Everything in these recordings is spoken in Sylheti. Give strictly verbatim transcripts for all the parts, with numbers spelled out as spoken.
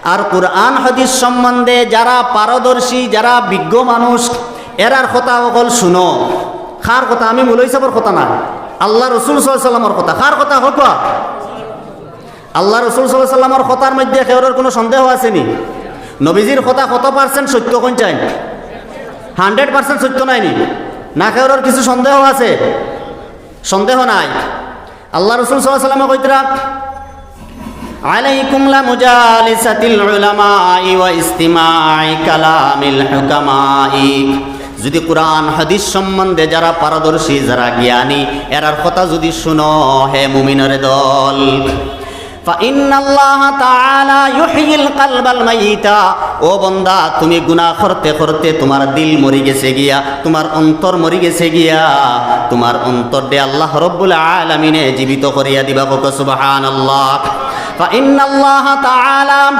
আর কুরআন হাদিস সম্বন্ধে যারা পারদর্শী, যারা বিজ্ঞ মানুষ, এরার কথা অকল শুনো। কার কথা? আমি মৌলভী সাবর কথা না, আল্লাহ রসুল সাল্লাল্লাহু আলাইহি ওয়াসাল্লামর কথা। কার কথা? কউক্কা। আল্লাহ রসুল সাল্লাল্লাহু আলাইহি ওয়াসাল্লামর কথার মধ্যে কেউরর কুনু সন্দেহ আছে নি? নবীজির কথা কত percent সত্য কইন চাইন? Hundred percent সত্য নায় নি? না, কেউরর কিছু সন্দেহ আছে? সন্দেহ নাই। আল্লাহ রসুল সাল্লাল্লাহু আলাইহি ওয়াসাল্লামে কইতরা, "আলাইকুম লামুজালিসাতিল উলামাই ওয়া ইস্তিমাই কালামিল হুকামাই।" যদি কুরআন হাদিস সম্বন্ধে যারা পারদর্শী, যারা জ্ঞানী, এরার কথা যদি শুনো, হে মুমিনর দল, "ফাইন্নাল্লাহা তাআলা ইউহয়িল কালবাল মাইয়িতা।" ও বন্দা, তুমি গুনাহ করতে করতে তুমার দিল মরি গেছে গিয়া, তুমার অন্তর মরি গেছে গিয়া, তুমার অন্তররে আল্লাহ রব্বুল আলামিনে জীবিত করিয়া দিবা। কউক্কা সুবহানাল্লাহ। "ফাইন্নাল্লাহা তাআলা",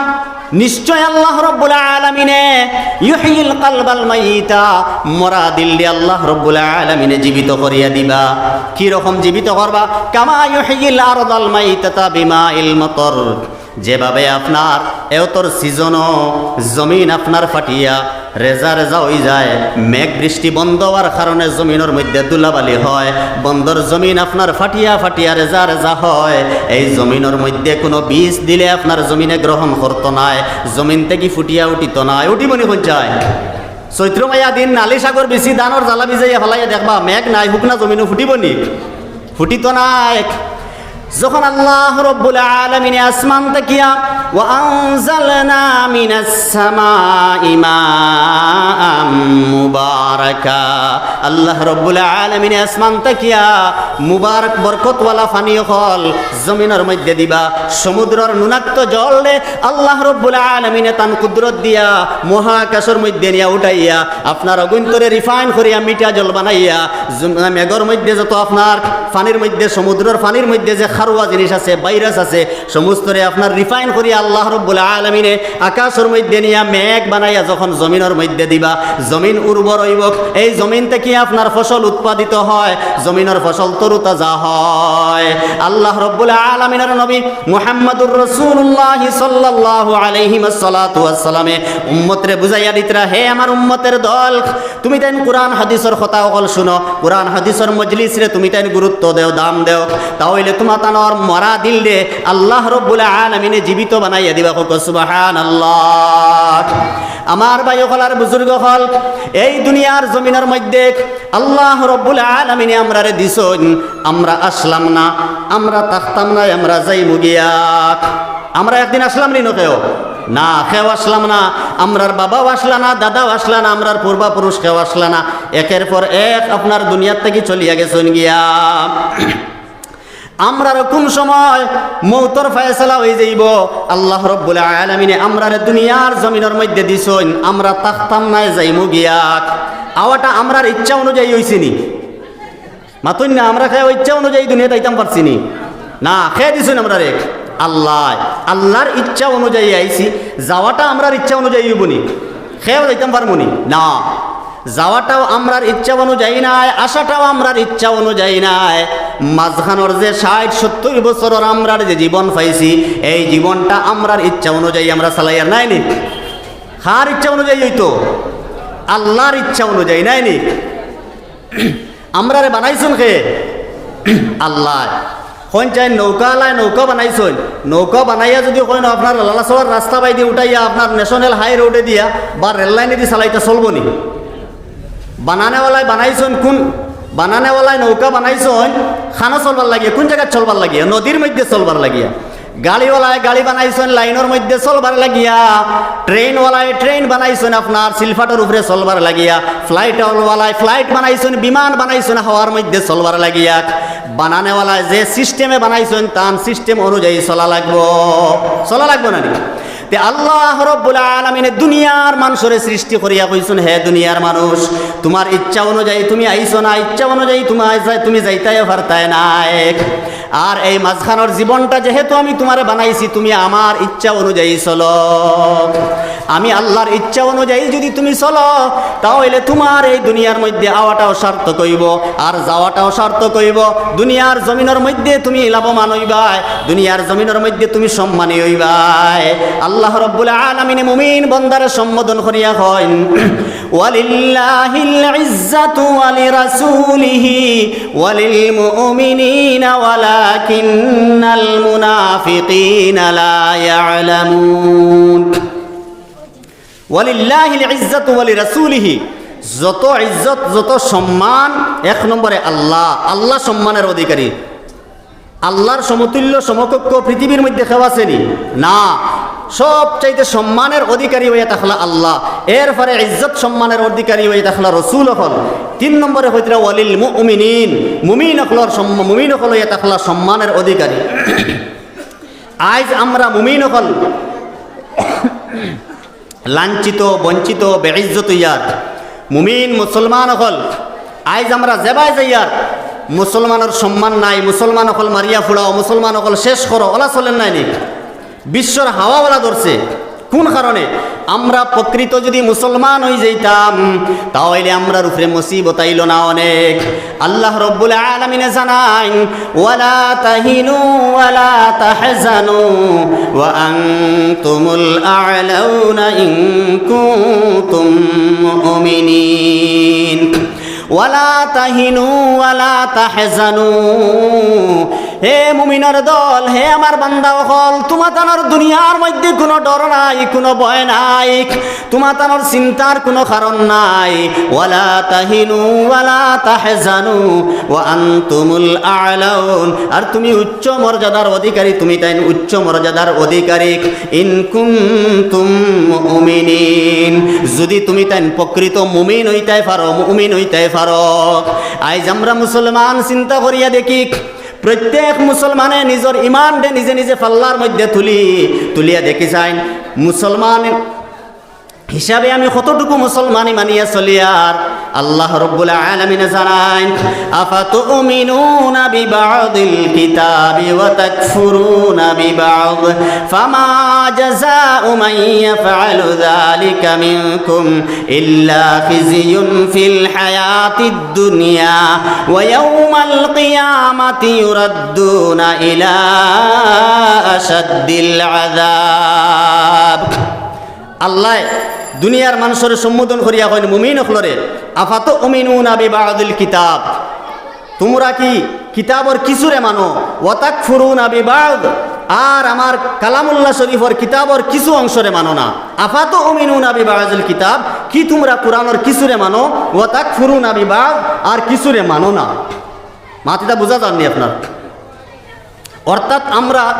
নিশ্চয় আল্লাহ রব্বুল আলামিনে, "ইউহয়িল কালবাল মাইয়িতা", মরা দিলরে আল্লাহ রব্বুল আলামিনে জীবিত করিয়া দিবা। কি রকম জীবিত করবা? "কামা ইউহয়িল আরদাল মাইতাতা বিমাইল মাতার।" যেভাবে আপনার এওতর সিজনও জমিন আপনার ফাটিয়া রেজা রেজা অইযায়, মেঘ বৃষ্টি বন্ধ অওয়ার কারণে জমিনর মধ্যে ধুলাবালি হয়, বন্দর জমিন আপনার ফাটিয়া ফাটিয়া রেজা রেজা হয়, এই জমিনর মধ্যে কুনু বীজ দিলে আপনার জমিনে গ্রহণ করতো নায়, জমিন থাকি ফুটিয়া উঠিতো নায়। উঠিবো নি কইন চাইন? চৈত্র মাইয়া দিন নালি শাকর বিচি ধানর জ্বালা ভিজাইয়া ফালাইয়া দেখবা, মেঘ নাই, হুকনা জমিনো ফুটিবো নি? ফুটিতো নায়। যখন আল্লাহ রব্বুল আলামিনে আসমান থাকিয়া, "ওয়া আনজালনা মিনাস সামাই মাআম মুবারাকা", আল্লাহ রব্বুল আলামিনে আসমান থাকিয়া মুবারক বরকতওয়ালা পানি অকল জমিনর মধ্যে দিবা, সমুদ্রর নুনাক্ত জলরে আল্লাহ রব্বুল আলামিনে তান কুদরত দিয়া মহাকাশর মধ্যে নিয়া উঠাইয়া আপনার অগুন্তরে refine করিয়া মিঠা জল বানাইয়া, জুম-, মেঘর মধ্যে যত আপনার পানির মধ্যে, সমুদ্রর পানির মধ্যে যে খারুয়া জিনিস আছে, virus আছে, সমস্তরে আপনার refine করিয়া আল্লাহ রব্বুল আলামিনে আকাশর মধ্যে নিয়া মেঘ বানাইয়া যখন জমিনর মধ্যে দিবা, জমিন উর্বর অইবো, এই জমিন থাকি আপনার ফসল উৎপাদিত হয়, জমিনর ফসল তরুতাজা হয়। আল্লাহ রব্বুল আলামিনর নবী মুহাম্মাদুর রাসূলুল্লাহ সাল্লাল্লাহু আলাইহি ওয়াসাল্লামে উম্মতরে বুঝাইয়া দিতরা, "হে আমার উম্মতের দল, তুমি তাইন কুরআন হাদিসর কথা অকল শুনো, কুরআন হাদিসর মজলিসরে তুমি তাইন গুরুত্ব দেও, দাম দেও, তা অইলে তুমা তানর মরা দিলরে আল্লাহ রব্বুল আলামিনে জীবিত বানাইয়া দিবা।" কউক্কা সুবহানাল্লাহ। আমার ভাই অকল আর বুজুর্গ অকল, এই দুনিয়ার জমিনর মধ্যে আল্লাহ রব্বুল আলামিনে আমরারে দিছইন, আমরা আসলাম না, আমরা থাকতাম না, আমরা যাইমু গিয়া। আমরা একদিন আসলাম নি নু কেউ? না, কেউ আসলাম না। আমরার বাবাও আসলা না, দাদাও আসলা না, আমরার পূর্বাপুরুষ কেউ আসলা না। একের পর এক আপনার দুনিয়ার থাকি চলিয়া গেছইন গিয়া। আমরারও কুন সময় মউতর ফয়সালা অইযাইবো। আল্লাহ রব্বুল আলামিনে আমরারে দুনিয়ার জমিনর মধ্যে দিছইন, আমরা থাকতাম নায়, যাইমু গিয়া। আওয়াটা আমরার ইচ্ছা অনুযায়ী অইছে নি? মাতইন না, আমরা কেউ ইচ্ছা অনুযায়ী দুনিয়াত আইতাম পারছি নি? না, কে দিছইন আমরারে? আল্লায়। আল্লার ইচ্ছা অনুযায়ী আইছি, যাওয়াটা আমরার ইচ্ছা অনুযায়ী অইবো নি? কেউ যাইতাম পারমু নি? না। যাওয়াটাও আমরার ইচ্ছা অনুযায়ী নায়, আসাটাও আমরার ইচ্ছা অনুযায়ী নায়। মাঝখানর যে ষাইট সত্তইর বছরর আমরার যে জীবন পাইছি, এই জীবনটা আমরার ইচ্ছা অনুযায়ী আমরা চালাইয়ার, নায় নি? কার ইচ্ছা অনুযায়ী অইতো? আল্লার ইচ্ছা অনুযায়ী, নায় নি? আমরারে বানাইছইন কে? আল্লায়। কইন চাইন নৌকাআলায় নৌকা বানাইছইন, নৌকা বানাইয়া যুদি কইন আপনার লালাছড়ার রাস্তা বাইদি উঠাইয়া আপনার national high road-এ দিয়া বা রেল লাইনেদি চালাইতা, চলবো নি? বানানেওয়ালায় বানাইছইন কুন, বানানেওয়ালায় নৌকা বানাইছইন কানো চলবার লাগিয়া, কুন জাগাত চলবার লাগিয়া? নদীর মধ্যে চলবার লাগিয়া। গাড়িওয়ালায় গাড়ি বানাইছইন লাইনর মধ্যে চলবার লাগিয়া, ট্রেনওয়ালায় ট্রেন বানাইছইন আপনার সিলফাটর উপরে চলবার লাগিয়া, ফ্লাইটওয়ালায় ফ্লাইট বানাইছইন, বিমান বানাইছইন হাওয়ার মধ্যে চলবার লাগিয়া। বানানেওয়ালায় যে system-এ বানাইছইন, তান system অনুযায়ী চলা লাগবো, চলা লাগবো না নি? তে আল্লাহ রব্বুল আলামিনে দুনিয়ার মানষরে সৃষ্টি করিয়া কইছইন, "হে দুনিয়ার মানুষ, তুমার ইচ্ছা অনুযায়ী তুমি আইছো না, ইচ্ছা অনুযায়ী তুমায় যাই-, তুমি যাইতায় পারতায় নায়।" আর এই মাঝখানর জীবনটা যেহেতু আমি তুমারে বানাইছি, তুমি আমার ইচ্ছা অনুযায়ী চলো। আমি আল্লার ইচ্ছা অনুযায়ী যুদি তুমি চলো, তা অইলে তুমার এই দুনিয়ার মধ্যে আওয়াটাও সার্থক অইবো, আর যাওয়াটাও সার্থক অইবো। দুনিয়ার জমিনর মধ্যে তুমি লাভবান অইবায়, দুনিয়ার জমিনর মধ্যে তুমি সম্মানী অইবায়। আল্লাহ আল্লাহ রাব্বুল আলামিনে মুমিন বন্দারে সম্বোধন করিয়া কইন, "ওয়ালিল্লাহিল ইজ্জাতু ওয়ালিরাসূলিহি ওয়ালিলমুমিনিনা ওয়ালাকিন্নাল মুনাফিকিনা লা ইয়ালামুন।" "ওয়ালিল্লাহিল ইজ্জাতু ওয়ালিরাসূলিহি", যত ইজ্জত, যত সম্মান, এক নম্বরে আল্লাহ, আল্লাহ সম্মানের অধিকারী। আল্লাহর সমতুল্য সমকক্ষ পৃথিবীর মধ্যে কেউ আছেনি? না। সবচাইতে সম্মানের অধিকারী অইয়া থাকলা আল্লাহ, এরপরে ইজ্জত সম্মানের অধিকারী অইয়া থাকলা রসুল অকল, তিন নম্বরে কইতরা ওয়ালিল মুমিনিন, মুমিন অকলর সম্ম-, মুমিন অকল অইয়া থাকলা সম্মানের অধিকারী। আইজ আমরা মুমিন অকল লাঞ্ছিত, বঞ্চিত, বেইজ্জত অইয়ার। মুমিন মুসলমান অকল, আইজ আমরা যেবায় যাইয়ার, মুসলমানর সম্মান নাই, মুসলমান অকল মারিয়া ফুড়াও, মুসলমান অকল শেষ করো, অলা চলের নায় নি? বিশ্বর হাওয়া অলা ধরছে। কোন কারণে? আমরা প্রকৃত যুদি মুসলমান অই যাইতাম, তা অইলে আমরার উপরে মুসিবত আইলো না অনেক। আল্লাহ রব্বুল আলামিনে জানাইন, "ওয়ালা তাহিনু ওয়ালা তাহজানু ওয়া আনতুমুল আ'লাউনা ইন কুনতুম মুমিনিন।" "ওয়ালা তাহিনু ওয়ালা তাহজানু।" হে মুমিনর দল, হে আমার বান্দা অকল, তুমাতানর দুনিয়ার মধ্যে কুনু ডর নাই, কুনু ভয় নাই। তুমাতানর চিন্তার কুনু কারণ নাই। "ওয়ালা তাহিনু ওয়ালা তাহজানু ওয়া আনতুমুল আ'লাউন।" আর তুমি উচ্চ মর্যাদার অধিকারী, তুমি তাইন উচ্চ মর্যাদার অধিকারী। "ইন কুনতুম মুমিনিন", যুদি তুমি তাইন প্রকৃত মুমিন অইতায় পারো, মুমিন অইতায় পারো। আইজ আমরা মুসলমান, চিন্তা করিয়া দেখি, প্রত্যেক মুসলমানে নিজর ইমানরে নিজে নিজে পাল্লার মধ্যে তুলি, তুলিয়া দেখি চাইন, মুসলমান হিসাবে আমি কতটুকু মুসলমানি মানিয়া চলিয়ার। আল্লাহ রব্বুল আলামিনে জানাইন, "আফাতুমিনুনা বিবাদিল কিতাবি ওয়া তাকফুরুনা বিবাদ, ফামা জাযাউ মান ইয়াফআলু যালিকা মিনকুম ইল্লা খিজিউন ফিল হায়াতিদ দুনিয়া ওয়া ইয়াউমাল কিয়ামাতি ইউরাদ্দুনা ইলা আশাদ্দিল আযাব।" আল্লায় দুনিয়ার মানষরে সম্বোধন করিয়া কইন মুমিন অকলরে, "আফাতুমিনুনা বিবাদিল কিতাব", তুমরা কি কিতাবর কিছুরে মানো? "ওয়া তাকফুরুনা বিবাদ", আর আমার কালামুল্লাহ শরীফর কিতাবর কিছু অংশরে মানো না। "আফাতুমিনুনা বিবাদিল কিতাব", কি তুমরা কুরআনর কিছুরে মানো? "ওয়া তাকফুরুনা বিবাদ", আর কিছুরে মানো না। মাতিতা বুঝা যারনি আপনার? অর্থাৎ আমরা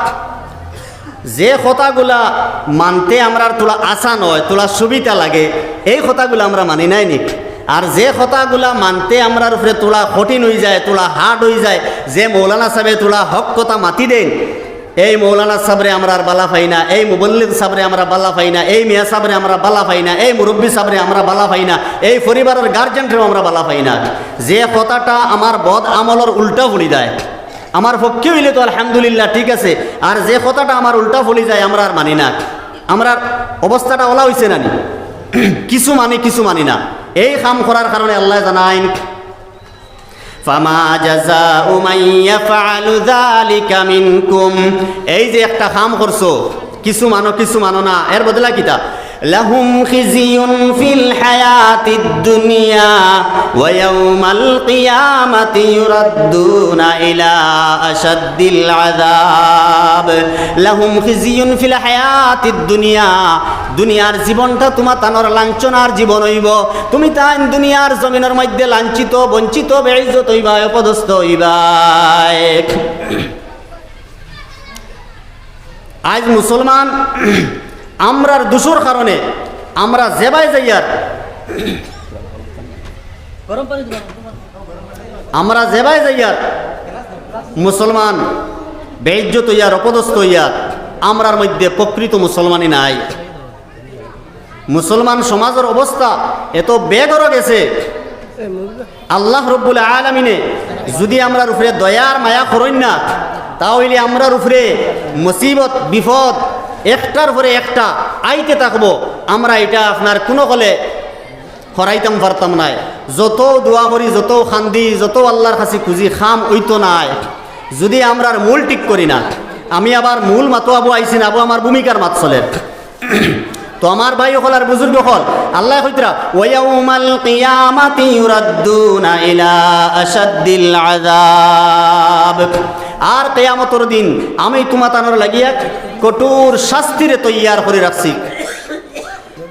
যে কথাগুলা মানতে আমরার থুড়া আসান অয়, থুড়া সুবিধা লাগে, এই কথাগুলা আমরা মানি নায় নি? আর যে কথাগুলা মানতে আমরার উপরে থুড়া কঠিন অইযায়, থুড়া hard অইযায়, যে মৌলানা সাবে থুড়া হক কথা মাতি দেইন, এই মৌলানা সাবরে আমরা আর বালা পাই না, এই মুবল্লিগ সাবরে আমরা বালা পাই না, এই মিয়া সাবরে আমরা বালা পাই না, এই মুরব্বি সাবরে আমরা বালা পাই না, এই পরিবারর গার্জেনরেও আমরা বালা পাই না। যে কথাটা আমার বদ আমলর উল্টা ফলি যায়, আমার পক্ষে অইলে তো আলহামদুলিল্লাহ, ঠিক আছে। আর যে কথাটা আমার উল্টা ফলি যায়, আমরা আর মানি না। আমরার অবস্থাটা অলা অইছে না নি? কিছু মানি, কিছু মানি না। এই কাম করার কারণে আল্লায় জানাইন, "ফামা জাযাউ মান ইয়াফআলু যালিকা মিনকুম।" এই যে একটা কাম করছো, কিছু মানো, কিছু মানো না, এর বদলা কিতা? "লাহুম খিজিউন ফিল হায়াতিদ দুনিয়া ওয়া ইয়াউমাল কিয়ামাতি ইউরাদ্দুনা ইলা আশাদ্দিল আযাব।" "লাহুম খিজিউন ফিল হায়াতিদ দুনিয়া", দুনিয়ার জীবনটা তুমাতানর লাঞ্ছনার জীবন অইবো। তুমি তাইন দুনিয়ার জমিনর মধ্যে লাঞ্ছিত, বঞ্চিত, বেইজ্জত অইবায়, অপদস্থ অইবায়। আইজ মুসলমান, আমরার দুষর কারণে আমরা যেবায় যাইয়ার, আমরা যেবায় যাইয়ার মুসলমান বেইজ্জত অইয়ার, অপদস্থ অইয়ার, আমরার মধ্যে প্রকৃত মুসলমানি নাই। মুসলমান সমাজর অবস্থা এত বেগরো গেছে, আল্লাহ রব্বুল আলামিনে যুদি আমরার উপরে দয়া আর মায়া করইন না, তা অইলে আমরার উপরে মুসিবত, বিপদ একটার পরে একটা আইতে থাকবো। আমরা ইটা আপনার কুনু কলে হরাইতাম পারতাম নায়। যত দোয়া করি, যত কান্দি, যত আল্লাহর কাছে খুঁজি, কাম অইতো নায়। যুদি আমরার মূল ঠিক করি না, আমি আবার মূল মাতো আবু আইছি না, আবু আমার ভূমিকার মাত চলের। তো আমার ভাই অকল আর বুজুর্গ অকল, আল্লায় কইতরা, "ওয়া ইয়াউমাল কিয়ামাতি ইউরাদ্দুনা ইলা আশাদ্দিল আযাব।" আর কিয়ামতর দিন আমি তুমাতানর লাগিয়া কঠোর শাস্তিরে তৈয়ার করি রাখছি।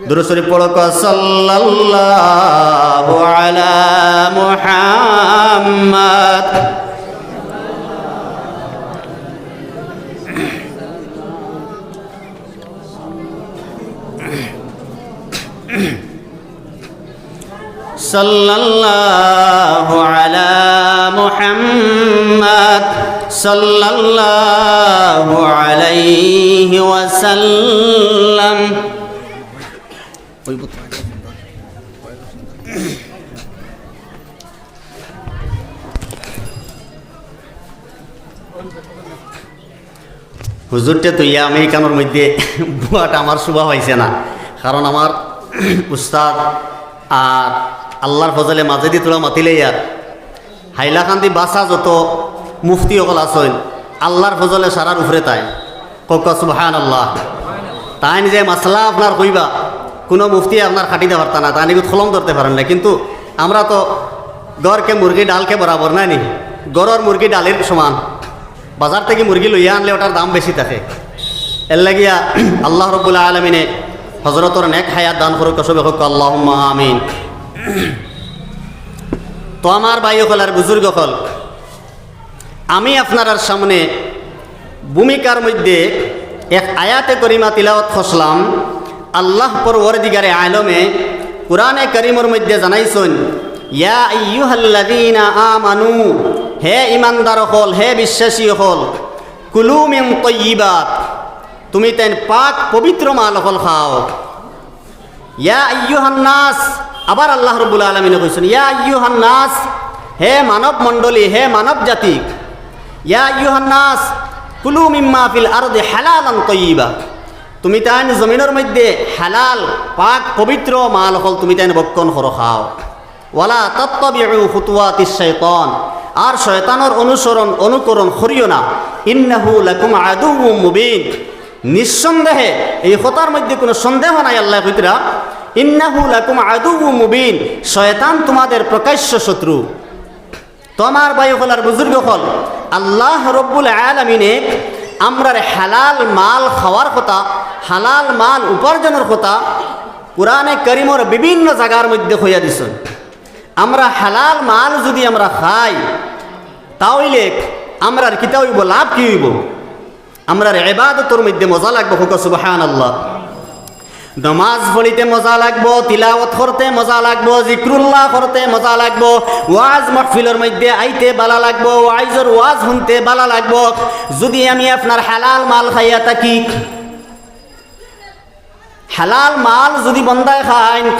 দুরূদ শরীফ পড়ো, কও, সাল্লাল্লাহু আলা মুহাম্মাদ। সাল্লাল্লাহু আলা মুহাম্মাদ, সাল্লাল্লাহু আলাইহি ওয়াসাল্লাম। হুজুররে থইয়া আমি ইখানর মধ্যে বওয়াত আমার শোভা পাইছে না, কারণ আমার উস্তাদ আর আল্লার ফজলে মাঝেদি থুড়া মাতিলে ইয়ার হাইলাকান্দি বাসা যত মুফতি অকল আছইন, আল্লার ফজলে সারার উপরে তাইন। কউক্কা সুবহানাল্লাহ। তাইন যে মাসলা আপনার কইবা, কুনু মুফতি আপনার খাটিতা পারতা না, তাইন ইগুত কলম ধরতে পারইন না। কিন্তু আমরা তো ঘর কে মুরগি ডাল কে বরাবর নায় নি, ঘরর মুরগি ডালির সমান। বাজার থাকি মুরগি লইয়া আনলে ওটার দাম বেশি থাকে। এরলাগিয়া আল্লাহ রাব্বুল আলামিনে হজরতর নেক হায়াত দান করউক্কা, সবে কউক্কা আল্লাহুম্মা আমিন। তো আমার ভাই অকল আর বুজুর্গ অকল, আমি আপনারার সামনে ভূমিকার মধ্যে এক আয়াতে করিমা তিলাওয়াত করছিলাম। আল্লাহ পরওয়ারদিগারে আলমে কুরআনে করিমর মধ্যে জানাইছইন, "ইয়া আইয়ুহাল্লাযীনা আমানু", হে ইমানদার অকল, হে বিশ্বাসী অকল, "কুলু মিন তাইয়্যিবাত", তুমিতাইন পাক পবিত্র মাল অকল খাও। ইয়া আইয়ুহান নাস, আবার আল্লাহ রাব্বুল আলামিনে কইছইন, ইয়া আইয়ুহান নাস, হে মানব মণ্ডলী, হে মানব জাতি, ইয়া আইয়ুহান নাস, কুলু মিম্মা ফিল আরদি হালালান তাইয়্যিবা, তুমিতাইন জমিনর মধ্যে হালাল, পাক, পবিত্র মাল অকল তুমিতাইন ভক্ষণ করো, খাও। ওয়ালা তাত্তাবিউ খুতুওয়াতিশ শাইতান, আর শয়তানর অনুসরণ, অনুকরণ করিও না। ইন্নাহু লাকুম আদুউম মুবিন, নিঃসন্দেহে, এই কথার মধ্যে কুনু সন্দেহ নাই, আল্লায় কইতরা, "ইন্নাহু লাকুম আদুউম মুবিন", শয়তান তুমাদের প্রকাশ্য শত্রু। তো আমার ভাই অকল আর বুজুর্গ অকল, আল্লাহ রাব্বুল আলামিনে আমরারে হালাল মাল খাওয়ার কথা, হালাল মাল উপার্জনর কথা কুরআনে করিমর বিভিন্ন জাগার মধ্যে কইয়া দিছইন। আমরা হালাল মাল যুদি আমরা খাই, তা অইলে আমরার কিতা অইবো, লাভ কি অইবো? আমরার ইবাদতর মধ্যে মজা লাগবো, কউক্কা সুবহানাল্লাহ। নমাজ পড়িতে মজা লাগবো, তিলাওয়াত করতে মজা লাগবো, জিক্রুল্লাহ করতে মজা লাগবো, ওয়াজ মাহফিলর মধ্যে আইতে ভালা লাগবো, ওয়াইজর ওয়াজ হুনতে ভালা লাগবো। যুদি আমি আপনার হালাল মাল খাইয়া থাকি, হালাল মাল যুদি বন্দায় খাইন,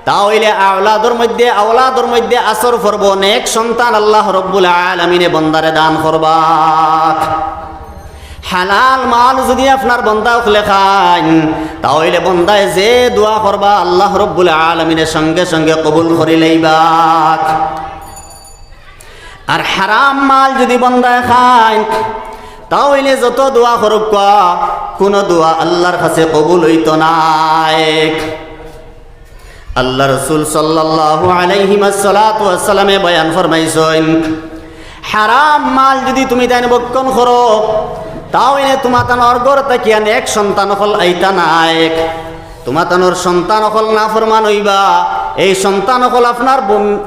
তা অইলে আওলাদর মধ্যে, আওলাদর মধ্যে আসর পড়বো, নেক সন্তান আল্লাহ রাব্বুল আলামিনে বন্দারে দান করবা। হালাল মাল যুদি আপনার বন্দা অকলে খাইন, তা অইলে বন্দায় যে দোয়া করবা, আল্লাহ রাব্বুল আলামিনে সঙ্গে সঙ্গে কবুল করি লইবা। আর হারাম মাল যুদি বন্দায় খাইন, তা অইলে যত দোয়া করউক্কা, কুনু দোয়া আল্লার কাছে কবুল অইতো নায়। আল্লার রাসূল সাল্লাল্লাহু আলাইহি ওয়াসাল্লাতু ওয়াসসালামে বয়ান ফরমাইছইন, হারাম মাল যুদি তুমিতাইন ভক্ষণ করো, তা অইলে তুমাতানর ঘর থাকিয়া নেক সন্তান অকল আইতা নায়। তুমাতানর সন্তান অকল নাফরমান অইবা, এই সন্তান অকল আপনার বন-,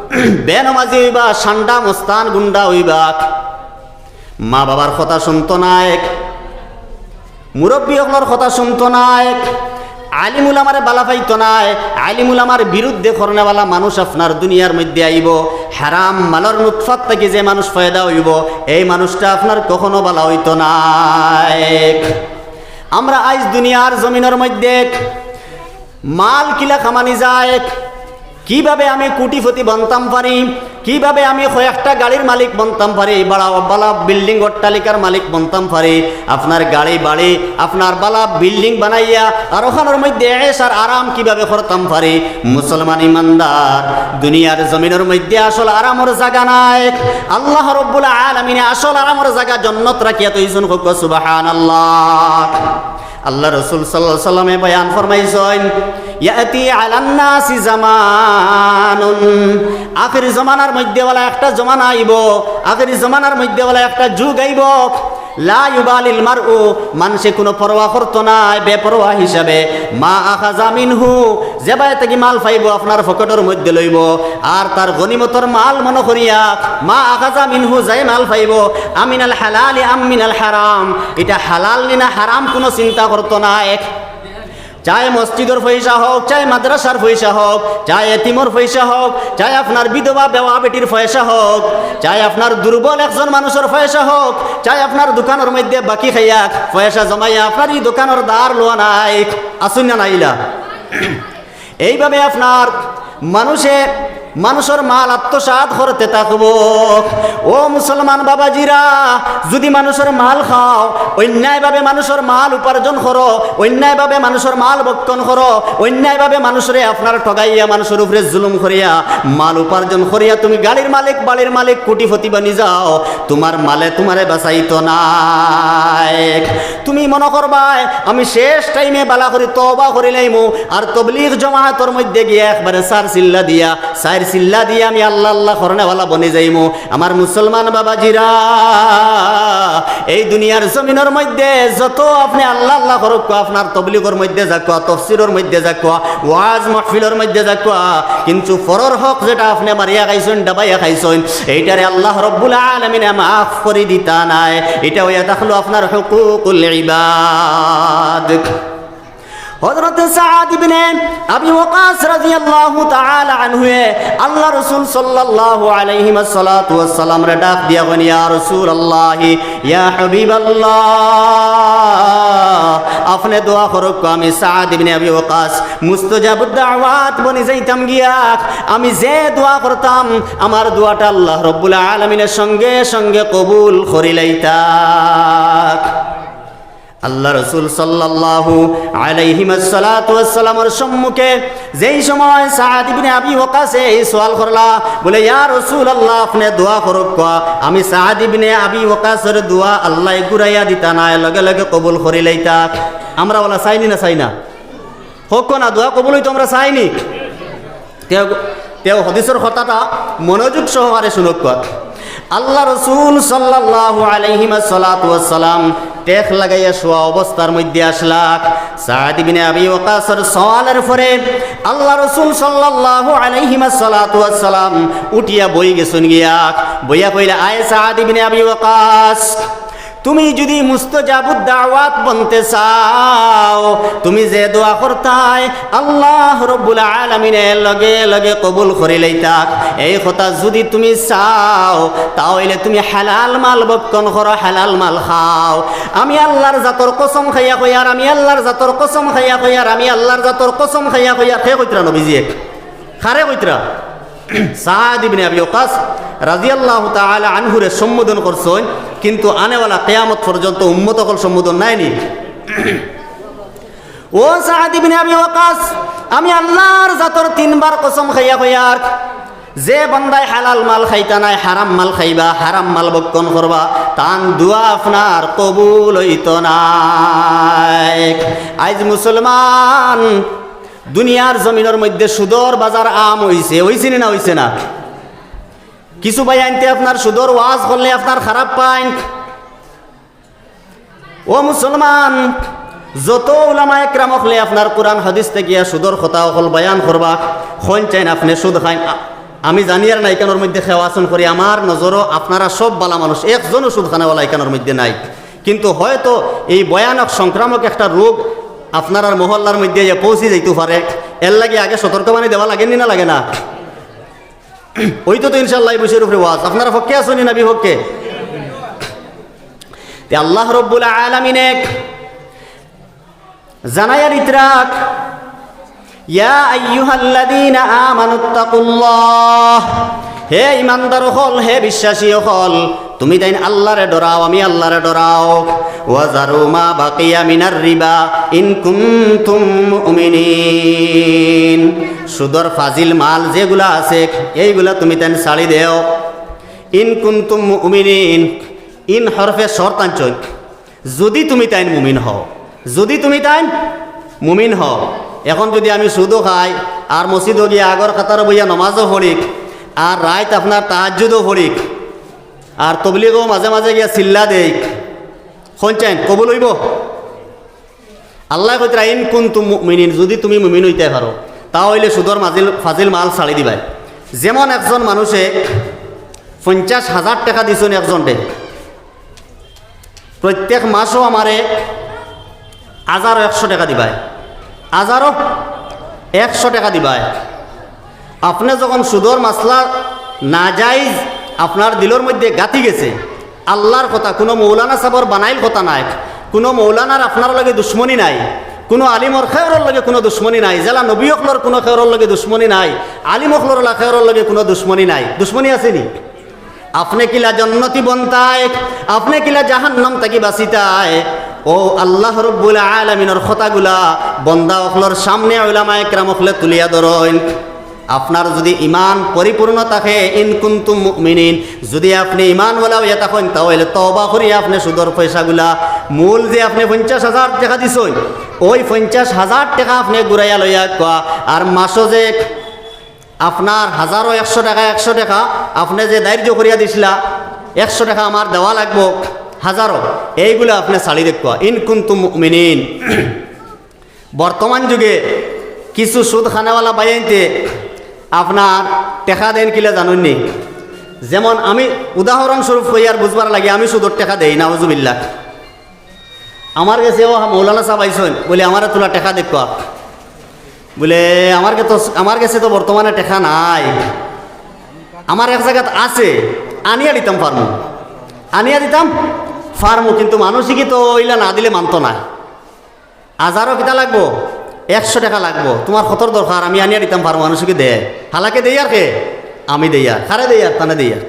বেনমাজি অইবা, সান্ডা মস্তান গুন্ডা অইবা। মা বাবার কথা শুনতো নায়, মুরব্বি অকলর কথা শুনতো নায়, আলিম উলামারে ভালা পাইতো নায়, আলিম উলামার বিরুদ্ধে করনেওয়ালা মানুষ আপনার দুনিয়ার মধ্যে আইবো, হারাম মালর নুতফাত থাকি যে মানুষ পয়দা অইবো, এই মানুষটা আপনার কখনো ভালা অইতো নায়। আমরা আইজ দুনিয়ার জমিনর মধ্যে মাল কিলা কামানি যায়, কিভাবে আমি কোটিপতি বনতাম পারি, কিভাবে আমি কয়েকটা গাড়ির মালিক বনতাম পারি, বড় ভালা বিল্ডিং অট্টালিকার মালিক বনতাম পারি, আপনার গাড়ি বাড়ি, আপনার ভালা বিল্ডিং বানাইয়া আর ওখানর মধ্যে এশ আর আরাম কিভাবে করতাম পারি। মুসলমান ইমানদার, দুনিয়ার জমিনর মধ্যে আসল আরামর জাগা নাই। আল্লাহ রাব্বুল আলামিনে আসল আরামর জাগা জন্নত রাখিয়া থইছইন, কউক্কা সুবহানাল্লাহ। আল্লাহ রসুল সাল্লাল্লাহু আলাইহি ওয়াসাল্লামে বয়ান ফরমাইছইন, ইয়াতি আলান নাসি জামানুন, আখেরি জমানার মধ্যে ওয়ালা একটা জমানা আইবো, আখেরি জমানার মধ্যে ওয়ালা একটা যুগ আইবো, লা ইউবালিল মারউ, মানষে কুনু পরোয়া করতো নায়, বেপরোয়া হিসাবে, মা আখাযা মিনহু, যেবায় থাকি মাল পাইবো আপনার পকেটর মধ্যে লইবো, আর তার গনিমতর মাল মনো করিয়া, মা আখাযা মিনহু, যে মাল পাইবো, আমিনাল হালালি আম মিনাল হারাম, ইটা হালাল নি না হারাম কুনু চিন্তা করতো নায়। চায় মসজিদর পয়সা হোক, চায় মাদ্রাসার পয়সা হোক, চায় এতিমর পয়সা হোক, চায় আপনার বিধবা বেওয়া বেটির পয়সা হোক, চায় আপনার দুর্বল একজন মানুষর পয়সা হোক, চায় আপনার দোকানর মধ্যে বাকি খাইয়া পয়সা জমাইয়া আপনার ই দোকানর ধার লওয়া নায়, আছইন না নাইলা? এইভাবে আপনার মানষে মানষর মাল আত্মসাৎ করতে থাকবো। ও মুসলমান বাবাজিরা, যুদি মানষর মাল খাও, অন্যায়ভাবে মানষর মাল উপার্জন করো, অন্যায়ভাবে মানষর মাল ভক্ষণ করো, অন্যায়ভাবে মানষরে আপনার ঠগাইয়া, মানষর উপরে জুলুম করিয়া, মাল উপার্জন করিয়া তুমি গাড়ির মালিক, বাড়ির মালিক, কোটিপতি বনি যাও, তুমার মালে তুমারে বাঁচাইতো নায়। তুমি মনো করবায়, আমি শেষ টাইমে বালা করি তওবা করি লাইমু, আর তবলিগ জমাতর মধ্যে গিয়া একবারে চার চিল্লা দিয়া, চার চিল্লা দিয়া আমি আল্লাহ আল্লাহ করনেওয়ালা বনি যাইমু। আমার মুসলমান বাবাজিরা, এই দুনিয়ার জমিনর মধ্যে যত আপনে আল্লাহ আল্লাহ করউক্কা, আপনার তবলিগর মধ্যে যাউক্কা, তফসিরর মধ্যে যাউক্কা, ওয়াজ মাহফিলর মধ্যে যাউক্কা, কিন্তু পরর হক যেটা আপনে মারিয়া খাইছইন, ডাবাইয়া খাইছইন, এইটারে আল্লাহ রব্বুল আলামিনে মাফ করি দিতা নায়। ইটা অইয়া থাকলো আপনার হুকুকুল ইবাদ। হযরত সাদ ইবনে আবি ওয়াক্কাস রাদিয়াল্লাহু তাআলা আনহুয়ে আল্লাহ রাসূল সাল্লাল্লাহু আলাইহি ওয়াসাল্লাতু ওয়াসসালামরে ডাক দিয়া কইন, ইয়া রাসূলুল্লাহ, ইয়া হাবিবাল্লাহ, আপনে দোয়া করউক্কা, আমি সাদ ইবনে আবি ওয়াক্কাস মুস্তাজাবুদ দাওয়াত বনি যাইতাম গিয়া, আমি যে দোয়া করতাম, আমার দোয়াটা আল্লাহ রব্বুল আলামিনে সঙ্গে সঙ্গে কবুল করি লাইতা। আল্লাহ রাসূল সাল্লাল্লাহু আলাইহি ওয়াসাল্লাতু ওয়াসসালামর সম্মুখে যেই সময় সাদ ইবনে আবি ওয়াক্কাসে এই সওয়াল করলা, বলে, ইয়া রাসূলুল্লাহ, আপনে দোয়া করউক্কা, আমি সাদ ইবনে আবি ওয়াক্কাসর দোয়া আল্লায় ঘুরাইয়া দিতা নায়, লগে লগে কবুল করি লাইতা। আমরা অলা চাইনি না চাই না? কউক্কা না, দোয়া কবুল অইতো আমরা চাইনি। তেউ, তেউ হাদিসর কথাটা মনোযোগ সহকারে হুনউক্কা। আল্লাহ রাসূল সাল্লাল্লাহু আলাইহি ওয়াসাল্লাতু ওয়াসসালাম টেক লাগাইয়া শুয়া অবস্থার মধ্যে আছলা। সাদ ইবনে আবি ওয়াক্কাসর সওয়ালর পরে আল্লাহ রাসূল সাল্লাল্লাহু আলাইহি ওয়াসাল্লাতু ওয়াসসালাম উঠিয়া বই গেছইন গিয়া। বইয়া কইলা, আয় সাদ ইবনে আবি ওয়াক্কাস, তুমি যুদি মুস্তাজাবুদ দাওয়াত বনতে চাও, তুমি যে দোয়া করতায়, আল্লাহ রব্বুল আলামিনে লগে লগে কবুল করি লাইতা। এই কথা যুদি তুমি চাও, তা অইলে তুমি হালাল মাল ভক্ষণ করো, হালাল মাল খাও। আমি আল্লাহর জাতর কসম খাইয়া কইয়ার, আমি আল্লাহর জাতর কসম খাইয়া কইয়ার, আমি আল্লাহর জাতর কসম খাইয়া কইয়ার। কে কইতরা নবীজিয়ে? কারে কইতরা? সাদ ইবনে আবি ওয়াক্কাস রাদিয়াল্লাহু তাআলা আনহুরে সম্বোধন করছইন, কিন্তু আনেওয়ালা কিয়ামত পর্যন্ত উম্মত অকল সম্বোধন নায়নি। ও সাদ ইবনে আবি ওয়াক্কাস, আমি আল্লাহর জাতর তিনবার কসম খাইয়া কইয়ার, যে বান্দায় হালাল মাল খাইতা নায়, হারাম মাল খাইবা, হারাম মাল ভক্ষণ করবা, তান দোয়া আপনার কবুল অইতো নায়। আইজ মুসলমান দুনিয়ার জমিনর মধ্যে সুদর বাজার আম অইছে, অইছে নি না অইছে না? কিছু ভাইয়াইন্তে আপনার সুদর ওয়াজ করলে আপনার খারাপ পাইন। ও মুসলমান, যত উলামা একরাম অকলে আপনার কোরআন হাদিস থাকিয়া সুদর কথা অকল বয়ান করবা, কইন চাইন আপনে সুদ খাইন। আ-, আমি জানি আর না, ইকানোর মধ্যে কেউ আছইন করি, আমার নজরো আপনারা সব বালা মানুষ, একজনও সুদ খানেওয়ালা ইকানোর মধ্যে নাই। কিন্তু হয়তো এই ভয়ানক সংক্রামক একটা রোগ আপনারার মহল্লার মধ্যে গিয়া পৌঁছি যাইতো পারে, এর লাগি আগে সতর্কবাণী দেওয়া লাগে নি না লাগে না? অইতো তো ইনশাআল্লাহ এই বিষয়র উপরে ওয়াজ। আপনারা পক্ষে আছইন নি না বিপক্ষে? তে আল্লাহ রব্বুল আলামিনে জানাইয়া দিতরা, ইয়া আইয়ুহাল্লাযীনা আমানুত্তাকুল্লাহ, হে ঈমানদার অকল, হে বিশ্বাসী অকল, তুমি তাইন আল্লাহরে ডরাও, আমি আল্লাহরে ডরাও। ওয়া যারু মা বাকিয়া মিনার রিবা ইন কুনতুম মুমিনিন। সুদর ফাজিল মাল যেগুলা আছে, এইগুলা তুমি তাইন ছাড়ি দেও। ইন কুনতুম মুমিনিন, ইন হরফে শর্ত আনছইন, যুদি তুমি তাইন মুমিন হও। যুদি তুমি তাইন মুমিন হও, এখন যুদি আমি সুদও খাই, আর মসজিদও গিয়া আগর কাতারো বইয়া নমাজও পড়িক, আর রাইত আপনার তাহাজ্জুদও পড়িক, আর তবলিগও মাঝে মাঝে গিয়া চিল্লা দেইক, কইন চাইন কবুল অইবো? আল্লায় কইতরা, "ইন কুনতুম মুমিনিন", যুদি তুমি মুমিন অইতায় পারো, তা অইলে সুদর মাজিল, ফাজিল মাল ছাড়ি দিবায়। যেমন একজন মানুষে পঞ্চাশ হাজার টেকা দিছইন একজনরে, প্রত্যেক মাসও আমারে হাজারো একশো টেকা দিবায়, হাজারো একশো টেকা দিবায়। আপনে যখন সুদর মাসলা নাজাইজ আপনার দিলর মধ্যে গাঁথি গেছে, আল্লার কথা, কুনু মৌলানা সাবর বানাইল কথা নায়, কুনু মৌলানার আপনার লগে দুশমনি নাই, কুনু আলিমর কেউরর লগে কুনু দুশমনি নাই, যেলা নবী অকলর কুনু কেউরর লগে দুশমনি নাই, আলিম অকলর লা কেউরর লগে কুনু দুশমনি নাই। দুশমনি আছে নি? আপনে কিলা জন্নতি বনতায়, আপনে কিলা জাহান্নাম থাকি বাচিতায়, অউ আল্লাহ রব্বুল আলামিনর কথাগুলা বন্দা অকলর সামনে উলামায়ে কেরাম অকলে তুলিয়া ধরইন। আপনার যুদি ইমান পরিপূর্ণ থাকে, ইন কুনতুম মুমিনিন, যুদি আপনে ইমানওয়ালা অইয়া থাকইন, তা অইলে তওবা করি আপনে সুদর পয়সাগুলা, মূল যে আপনে পঞ্চাশ হাজার টেকা দিছইন, অউ পঞ্চাশ হাজার টেকা আপনে ঘুরাইয়া লইয়া আউক্কা, আর মাসো যে আপনার হাজারো একশো টেকা, একশো টেকা আপনে যে ধার্য করিয়া দিছলা, একশো টেকা আমার দেওয়া লাগবো, হাজারো, এইগুলা আপনে ছাড়ি দেউক্কা, ইন কুনতুম মুমিনিন। বর্তমান যুগে কিছু সুদ খানেওয়ালা ভাইয়াইন্তে আপনার টেকা দেইন কিলা জানইন নি? যেমন আমি উদাহরণস্বরূপ কইয়ার বুঝবার লাগি, আমি সুদর টেকা দেই, নাউজুবিল্লাহ। আমার গেছে অউ মৌলানা সাব আইছইন, বুলে, "আমারে তুলা টেকা দেউক্কা।" বুলে, "আমার গে তো, আমার গেছে তো বর্তমানে টেকা নাই, আমার এক জাগাত আছে, আনিয়া দিতাম পারমু, আনিয়া দিতাম পারমু, কিন্তু মানষিকি তো ইলা না দিলে মানতো না।" হাজারো কিতা লাগবো? একশো টেকা লাগবো। তুমার কতর দরকার, আমি আনিয়া দিতাম পারমু, মানষিকি দে। হালাকে দেইয়ার কে? আমি দেইয়ার। কারে দেইয়ার? তানে দেইয়ার।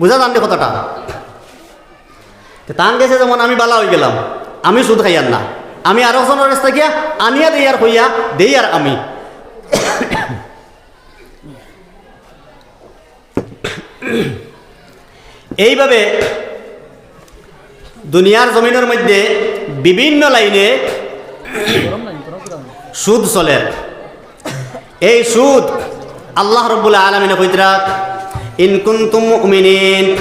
বুঝা যার নি কথাটা? তে তান গেছে যেমন আমি বালা অইগেলাম, আমি সুদ খাইয়ার না, আমি আরকজনর গেছ থাকিয়া আনিয়া দেইয়ার কইয়া দেইয়ার আমি। এইভাবে দুনিয়ার জমিনর মধ্যে বিভিন্ন লাইনে সুদ চলের। এই সুদ আল্লাহ রব্বুল আলামিনে কইতরা, "ইন কুনতুম মুমিনিন",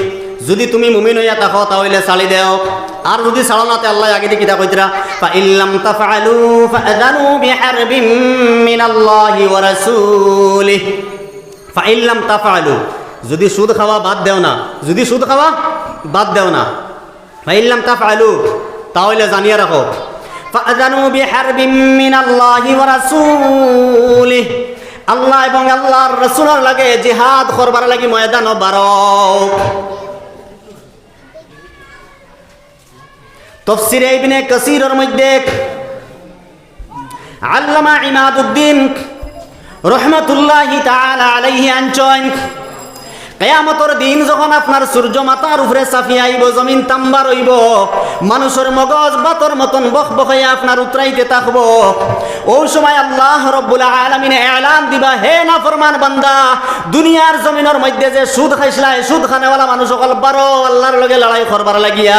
যুদি তুমি মুমিন অইয়া থাকো তা অইলে ছাড়ি দেও, আর যুদি ছাড়ো না তে আল্লায় আগেদি কিতা কইতরা, "ফাইল্লাম তাফআলু ফাআযানু বিহারবিম মিনাল্লাহি ওয়া রাসূলিহি।" ফাইল্লাম তাফআলু, যুদি সুদ খাওয়া বাদ দেও না, যুদি সুদ খাওয়া বাদ দেও না, ফাইল্লাম তাফআলু, তা অইলে জানিয়া রাখো, ফাআযানু বিহারবিম মিনাল্লাহি ওয়া রাসূলিহি, আল্লাহ এবং আল্লাহর রাসূলর লগে জিহাদ করবার লাগি ময়দানো বারও। তফসিরে ইবনে কাসিরর মধ্যে আল্লামা ইমাদুদ্দিন রহমতুল্লাহি তাআলা আলাইহি আনছইন, কিয়ামতর দিন যখন আপনার সূর্য মাথার উপরে চাপিয়া আইবো, জমিন তাম্বার অইবো, মানুষর মগজ ভাতর মতন বকবকাইয়া আপনার উতরাইতে থাকবো, অউ সময় আল্লাহ রব্বুল আলামিনে এলান দিবা, "হে নাফরমান বান্দা, দুনিয়ার জমিনর মধ্যে যে সুদ খাইছলায়, সুদ খানেওয়ালা মানুষ অকল বারও আল্লাহর লগে লড়াই করবার লাগিয়া।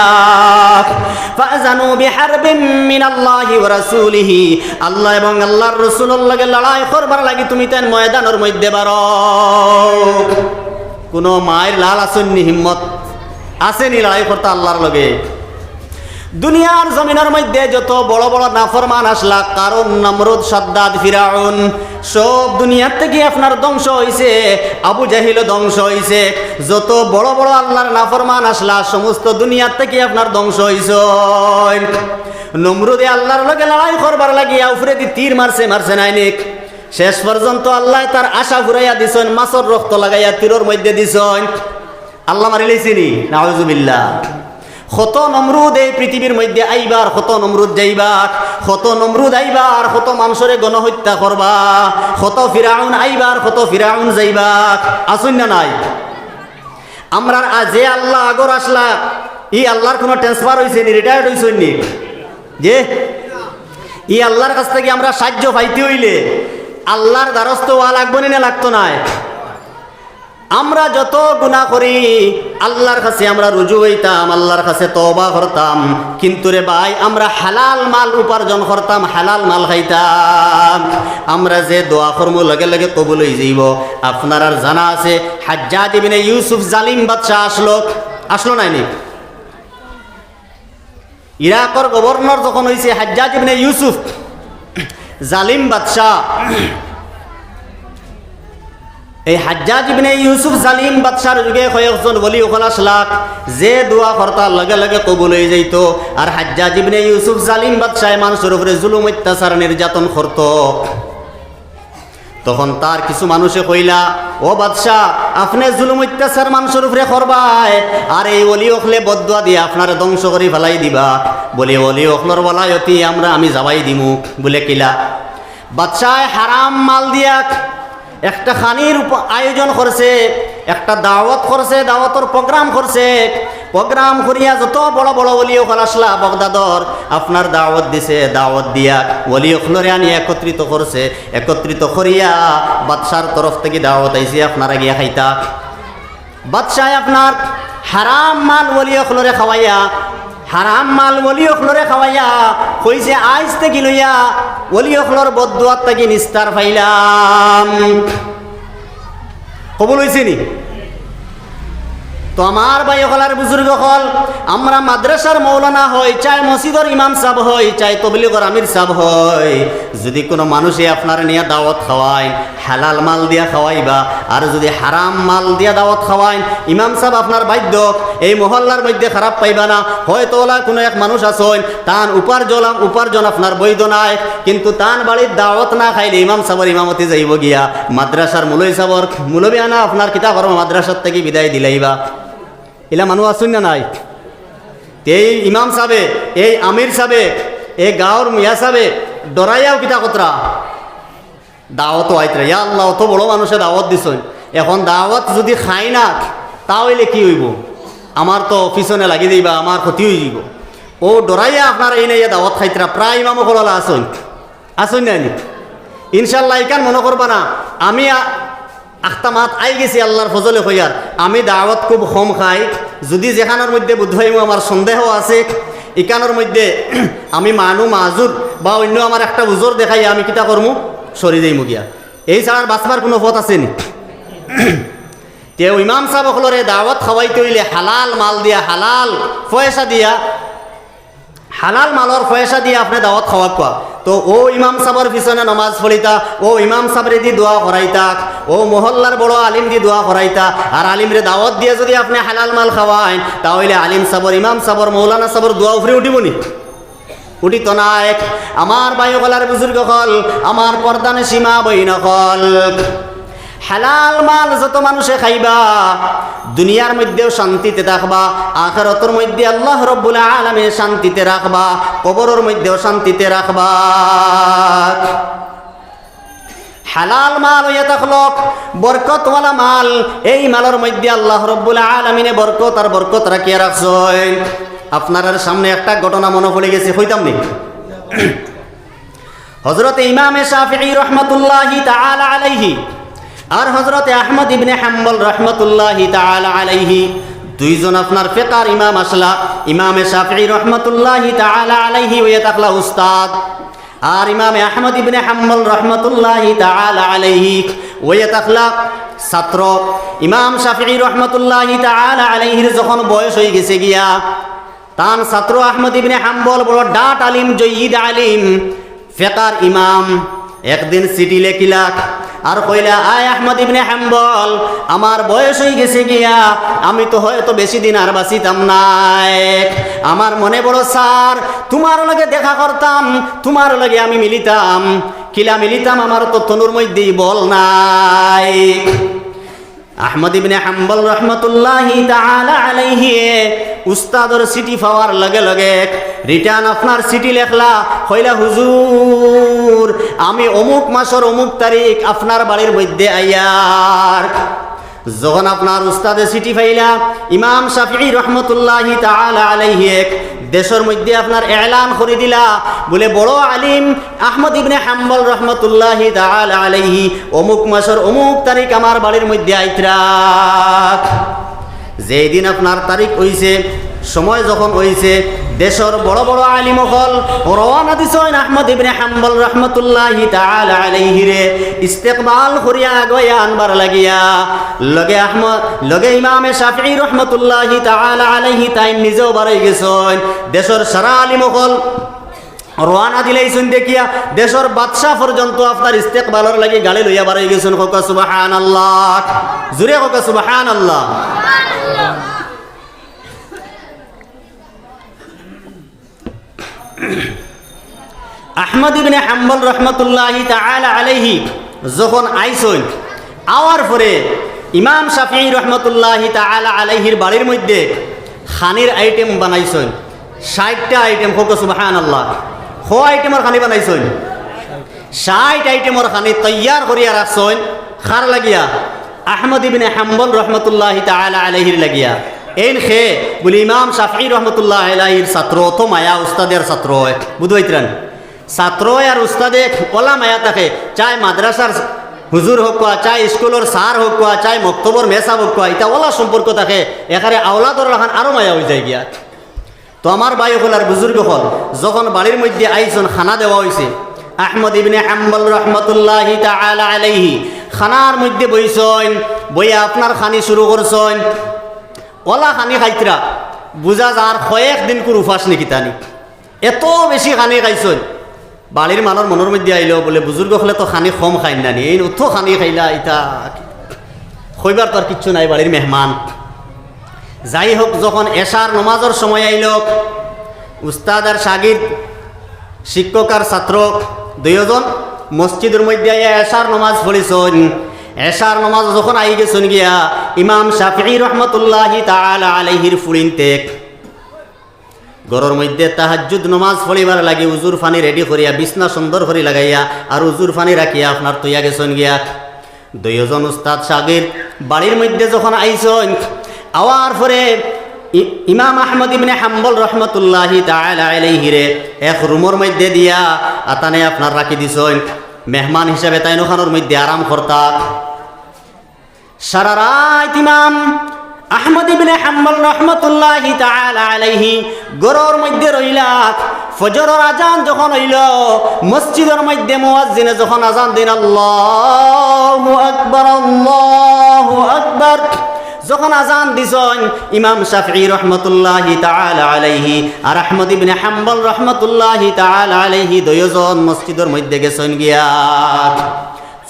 ফাআযানু বিহারবিম মিনাল্লাহি ওয়া রাসূলিহি, আল্লাহ এবং আল্লাহর রাসূলর লগে লড়াই করবার লাগি তুমি তাইন ময়দানর মধ্যে বারও।" কুনু মাইর লাল আছইন নি, হিম্মত আছে নি লড়াই করতা আল্লাহর লগে? দুনিয়ার জমিনর মধ্যে যত বড় বড় নাফরমান আছলা, কারুন, নমরুদ, সাদ্দাদ, ফিরাউন, সব দুনিয়ার থাকি আপনার ধ্বংস অইছে, আবু জাহিলও ধ্বংস অইছে। যত বড় বড় আল্লাহর নাফরমান আছলা, সমস্ত দুনিয়ার থাকি আপনার ধ্বংস অইছইন। নমরুদে আল্লাহর লগে লড়াই করবার লাগিয়া উপরেদি তীর মারছে, মারছে নায় নি? শেষ পর্যন্ত আল্লায় তার আশা ফুরাইয়া দিছইন, মাছর রক্ত লাগাইয়া তীরর মধ্যে দিছইন। আল্লায় মারিলাইছে নি? নাউজুবিল্লাহ। কত নমরুদ এই পৃথিবীর মধ্যে আইবা, কত নমরুদ যাইবা, কত নমরুদ আইবা, কত মানষরে গণহত্যা করবা, কত ফিরাউন আইবা, কত ফিরাউন যাইবা, আছইন না নাই? আমরার আ-, যে আল্লাহ আগর আছলা, ই আল্লাহর কুনু transfer অইছে নি, retired অইছইন নি? যে ই আল্লাহর কাছ থাকি আমরা সাহায্য পাইতে অইলে আল্লাহর দ্বারস্থ অওয়া লাগবো নি না লাগতো নায়? আমরা যত গুনাহ করি, আল্লাহর কাছে আমরা রুজু অইতাম, আল্লাহর কাছে তওবা করতাম, কিন্তু রে ভাই, আমরা হালাল মাল উপার্জন করতাম, হালাল মাল খাইতাম। আমরা যে দোয়া করমু, লগে লগে কবুল অই যাইবো। আপনারার জানা আছে, হাজ্জাজ ইবনে ইউসুফ জালিম বাদশা আসলো, আসলো নায়নি? ইরাকর গভর্নর যখন অইছে হাজ্জাজ ইবনে ইউসুফ, জালিম বাদশা, এই হাজ্জাজ ইবনে ইউসুফ জালিম বাদশার যুগে কয়েকজন ওলি অকল আসলা, যে দোয়া করতা লগে লগে কবুল অই যাইতো। আর হাজ্জাজ ইবনে ইউসুফ জালিম বাদশায় মানষর উপরে জুলুম, অত্যাচার, নির্যাতন করতো। তখন তার কিছু মানুষে কইলা, "ও বাদশা, আপনে জুলুম অত্যাচার মানষর উপরে করবায়, আর এই ওলি অকলে বদদোয়া দিয়া আপনারে ধ্বংস করি ফালাই দিবা।" বলে, "ওলি অকলর ওলায়তি আমরা, আমি যাওয়াই দিমু।" বলে, "কিলা?" বাদশায় হারাম মাল দিয়া একটা খানির উপ-, আয়োজন করছে, একটা দাওয়াত করছে, দাওয়াতর প্রোগ্রাম করছে। প্রোগ্রাম করিয়া যত বড় বড় ওলি অকল আসলা বগদাদর, আপনার দাওয়াত দিছে, দাওয়াত দিয়া ওলি অকলরে আনি একত্রিত করছে। একত্রিত করিয়া বাদশার তরফ থাকি দাওয়াত আইছে, আপনারা গিয়া খাইতা। বাদশায় আপনার হারাম মাল ওলি অকলরে খাওয়াইয়া, হারাম মাল ওলি অকলরে খাওয়াইয়া কইছে, "আইজ থাকি লইয়া ওলি অকলর বদদোয়াত থাকি নিস্তার পাইলাম।" কবুল অইছে নি? তো আমার ভাই অকল আর বুজুর্গ অকল, আমরা মাদ্রাসার মৌলানা হই, চাই মসজিদর ইমাম সাব হই, চাই তবলিগর আমির সাব হই, যুদি কুনু মানষে আপনারে নিয়া দাওয়াত খাওয়াইন, হালাল মাল দিয়া খাওয়াইবা। আর যুদি হারাম মাল দিয়া দাওয়াত খাওয়াইন, ইমাম সাব আপনার বাধ্য, এই মহল্লার মধ্যে খারাপ পাইবা না, হয়তো ওলা কুনু এক মানুষ আছইন, তান উপার্জন, উপার্জন আপনার বৈধ নায়, কিন্তু তান বাড়িত দাওয়াত না খাইলে ইমাম সাবর ইমামতি যাইবো গিয়া, মাদ্রাসার মুলই সাবর, মুলবি আনা আপনার কিতা করবো, মাদ্রাসার থাকি বিদায় দিলাইবা। ইলা মানুষ আছইন না নাই? এই ইমাম সাবে, এই আমির সাবে, এই গাঁওর মিয়া সাবে ডরাইয়াও কিতা কতরা? দাওয়াতও আইতরা। ইয়া আল্লাহ, অত বড় মানুষে দাওয়াত দিছইন, এখন দাওয়াত যুদি খাই না, তা অইলে কি অইবো? আমার তো পিছনে লাগি যাইবা, আমার ক্ষতি অই যাইবো। অউ ডরাইয়া আপনার এইন আইয়া দাওয়াত খাইতরা, প্রায় ইমাম অকল আছইন, আছইন না নি? ইনশাআল্লাহ, ইখান মনো করবা না। আমি আ-, আখতা মাত আই গেছি আল্লাহর ফজলে কইয়ার, আমি দাওয়াত খুব কম খাই। যুদি যেখানর মধ্যে বুধ ভাই আমার সন্দেহ আছে, ইখানর মধ্যে আমি মানু মাজুর বা অইন্য আমার একটা উজর দেখাইয়া আমি কিতা করমু, সরি যাইমু গিয়া। এই ছাড়া আর বাঁচবার কুনু পথ আছে নি? তেউ ইমাম সাব অকলরে দাওয়াত খাওয়াইতে অইলে হালাল মাল দিয়া, হালাল পয়সা দিয়া, হালাল মালর পয়সা দিয়া আপনে দাওয়াত খাওয়াউক্কা। তো অউ ইমাম সাবর পিছনে নমাজ পড়িতা, অউ ইমাম সাবরে দি দোয়া করাইতা, অউ মহল্লার বড় আলিম দি দোয়া করাইতা, আর আলিমরে দাওয়াত দিয়া যুদি আপনে হালাল মাল খাওয়াইন, তা অইলে আলিম সাবর, ইমাম সাবর, মৌলানা সাবর দোয়া উফরে উঠিবো নি? উঠিতো নায়। আমার ভাই অকল আর বুজুর্গ অকল, আমার পর্দানশীন মা বইন অকল, হালাল মাল যত মানষে খাইবা, দুনিয়ার মধ্যেও শান্তিতে থাকবা, আখিরাতর মধ্যে আল্লাহ রব্বুল আলামিন শান্তিতে রাখবা, কবরর মধ্যেও শান্তিতে রাখবা। হালাল মাল অইয়া থাকলো বরকতওয়ালা মাল, এই মালর মধ্যে আল্লাহ রব্বুল আলামিনে বরকত আর বরকত রাখিয়া রাখছইন। আপনারার সামনে একটা ঘটনা মনো পড়ি গেছে, কইতাম নি? হযরতে ইমামে শাফিঈ রহমাতুল্লাহি তাআলা আলাইহি আর হযরতে আহমদ ইবনে হাম্বল রহমাতুল্লাহি তাআলা আলাইহি, দুইজন আপনার ফিকার ইমাম আছলা। ইমামে শাফিঈ রহমাতুল্লাহি তাআলা আলাইহি অইয়া থাকলা উস্তাদ, আর ইমামে আহমদ ইবনে হাম্বল রহমাতুল্লাহি তাআলা আলাইহি অইয়া থাকলা ছাত্র। ইমাম শাফিঈ রহমাতুল্লাহি তাআলা আলাইহির যখন বয়স অই গেছে গিয়া, তান ছাত্র আহমদ ইবনে হাম্বল বড় ডাট আলিম, জয়্যিদ আলিম, ফিকার ইমাম। একদিন চিঠি লেখিলা আর কইলা, "আয় আহমদ ইবনে হাম্বল, আমার বয়স অই গেছে গিয়া, আমি তো হয়তো বেশি দিন আর বাঁচিতাম নায়। আমার মনে বড় চার, তুমার লগে দেখা করতাম, তুমার লগে আমি মিলিতাম। কিলা মিলিতাম, আমার তো তনুর মধ্যেই বল নাই।" আহমদ ইবনে হাম্বল রহমতুল্লাহি তাআলা আলাইহি উস্তাদর চিঠি পাওয়ার লগে লগে return আপনার চিঠি লেখলা, কইলা, "হুজুর, আমি অমুক মাসর অমুক তারিখ আপনার বাড়ির মধ্যে আইয়ার।" যখন আপনার উস্তাদে চিঠি পাইলা, ইমাম শাফিঈ রহমতুল্লাহি তাআলা আলাইহি এক দেশর মধ্যে আপনার এলান করি দিলা, বলে, "বড় আলিম আহমদ ইবনে হাম্বল রহমতুল্লাহি তাআলা আলাইহি অমুক মাসর অমুক তারিখ আমার বাড়ির মধ্যে আইতরা।" যেই দিন আপনার তারিখ অইছে, সময় যখন অইছে, দেশর বড় বড় আলিম অকল রওয়ানা দিছইন আহমদ ইবনে হাম্বল রহমতুল্লাহি তাআলা আলাইহিরে ইস্তেকবাল করিয়া আগুয়াইয়া আনবার লাগিয়া। লগে আহমদ, লগে ইমামে শাফিঈ রহমতুল্লাহি তাআলা আলাইহি তাইন নিজেও বারই গেছইন। দেশর সারা আলিম অকল রওয়ানা দিলাইছইন দেখিয়া দেশর বাদশা পর্যন্ত আপনার ইস্তেকবালর লাগি গাড়ি লইয়া বারই গেছইন। কউক্কা সুবহানাল্লাহ, জুরে কউক্কা সুবহানাল্লাহ। আহমদ ইবনে হাম্বল রহমতুল্লাহি তাআলা আলাইহি যখন আইছইন, আওয়ার পরে ইমাম শাফিঈ রহমতুল্লাহি তাআলা আলাইহির বাড়ির মধ্যে খানির আইটেম বানাইছইন, ষাইটটা আইটেম। কউক্কা সুবহানাল্লাহ। কয় আইটেমর খানি বানাইছইন? ষাইট আইটেমর খানি তৈয়ার করিয়া রাখছইন। কার লাগিয়া? আহমদ ইবনে হাম্বল রহমতুল্লাহি তাআলা আলাইহির লাগিয়া। এইন কে? বলে, ইমাম শাফিঈ রহমতুল্লাহি আলাইহির ছাত্র, অত মায়া উস্তাদর ছাত্র অয়। বুঝবাইতরান? ছাত্র আর উস্তাদে অলা মায়া থাকে, চাই মাদ্রাসার হুজুর অউক্কা, চাই স্কুলর স্যার অউক্কা, চাই মক্তবর মেসাব অউক্কা, ইতা অলা সম্পর্ক থাকে, একারে আওলাদর লাখান আরো মায়া অইযায় গিয়া। তো আমার ভাই অকল আর বুজুর্গ অকল, যখন বাড়ির মধ্যে আইছইন, খানা দেওয়া অইছে, আহমদ ইবনে হাম্বল রহমতুল্লাহি তাআলা আলাইহি খানার মধ্যে বইছইন, বইয়া আপনার খানি শুরু করছইন। অলা খানি খাইতরা, বুঝা যার কয়েক দিনকুর উপাস নি কিতা নি। এত বেশি খানি খাইছইন, বাড়ির মানষর মনর মধ্যে আইলো বলে, "বুজুর্গ অকলে তো খানি কম খাইন না নি, এইন অত খানি খাইলা, ইতা।" কইবার তো আর কিচ্ছু নাই, বাড়ির মেহমান। যাই হোক, যখন এশার নমাজর সময় আইলো, উস্তাদ আর শাগির্দ, শিক্ষক আর ছাত্র দুইজন মসজিদর মধ্যে আইয়া এশার নমাজ পড়িছইন। এশার নমাজ যখন আই গেছইন গিয়া, ইমাম শাফিঈ রহমতুল্লাহি তাআলা আলাইহির ফুড়িন্তে ঘরর মধ্যে তাহাজ্জুদ নমাজ পড়িবার লাগি উজুর পানি রেডি করিয়া, বিছনা সুন্দর করি লাগাইয়া, আর উজুর পানি রাখিয়া আপনার থইয়া গেছইন গিয়া। দুইজন উস্তাদ শাগির্দ বাড়ির মধ্যে যখন আইছইন, আওয়ার পরে ই-, ইমাম আহমদ ইবনে হাম্বল রহমতুল্লাহি তাআলা আলাইহিরে এক রুমর মধ্যে দিয়া আতানে আপনার রাখি দিছইন, মেহমান হিসাবে তাইন অখানর মধ্যে আরাম করতা। সারা রাইত ইমাম আহমদ ইবনে হাম্বল রহমতুল্লাহি তাআলা আলাইহি ঘরর মধ্যে রইলা। ফজরর আজান যখন অইলো, মসজিদর মধ্যে মুয়াজ্জিনে যখন আজান দেইন, "আল্লাহু আকবার, আল্লাহু আকবার", যখন আজান দিছইন, ইমাম শাফিঈ রহমতুল্লাহি তাআলা আলাইহি আর আহমদ ইবনে হাম্বল রহমতুল্লাহি তাআলা আলাইহি দুইজন মসজিদর মধ্যে গেছইন গিয়া।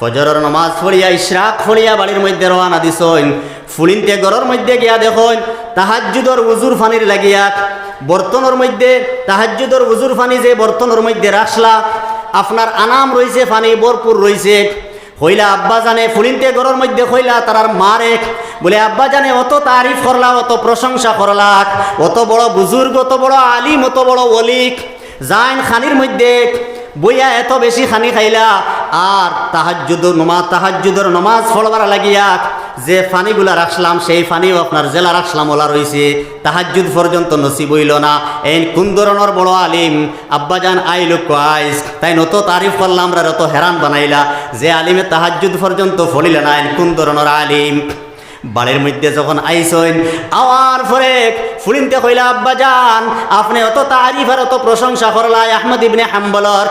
ফজরর নমাজ পড়িয়া, ইশরাক পড়িয়া বাড়ির মধ্যে রওয়ানা দিছইন। ফুড়িন্তে ঘরর মধ্যে গিয়া দেখইন, তাহাজ্জুদর উজুর পানির লাগিয়া বর্তনর মধ্যে, তাহাজ্জুদর উজুর পানি যে বর্তনর মধ্যে রাখলা, আপনার আনাম রইছে, পানি ভরপুর রইছে। কইলা, আব্বাজানে, ফুড়িন্তে ঘরর মধ্যে কইলা তারার মারে, বলে, "আব্বাজানে অত তারিফ করলা, অত প্রশংসা করলা, অত বড় বুজুর্গ, অত বড় আলিম, অত বড় ওলি, যাইন খানির মধ্যে বইয়া এত বেশি খানি খাইলা, আর তাহাজ্জুদ নমাজ, তাহাজ্জুদর নমাজ পড়বার লাগিয়া যে পানিগুলা রাখলাম, সেই পানিও আপনার যেলা রাখলাম অলা রইছে, তাহাজ্জুদ পর্যন্ত নসিব অইলো না। এইন কুন ধরনর বড় আলিম, আব্বাজান আইলো কইস, তাইন অত তারিফ করলা, আমরারে অত হেরান বানাইলা, যে আলিমে তাহাজ্জুদ পর্যন্ত পড়িলা না, এইন কুন ধরনর আলিম?" বাড়ির মধ্যে যখন আইছইন, আওয়ার পরে ফুড়িন্তে কইলা, "আব্বাজান, আপনে অত তারিফ আর অত প্রশংসা করলা আহমদ ইবনে হাম্বলর,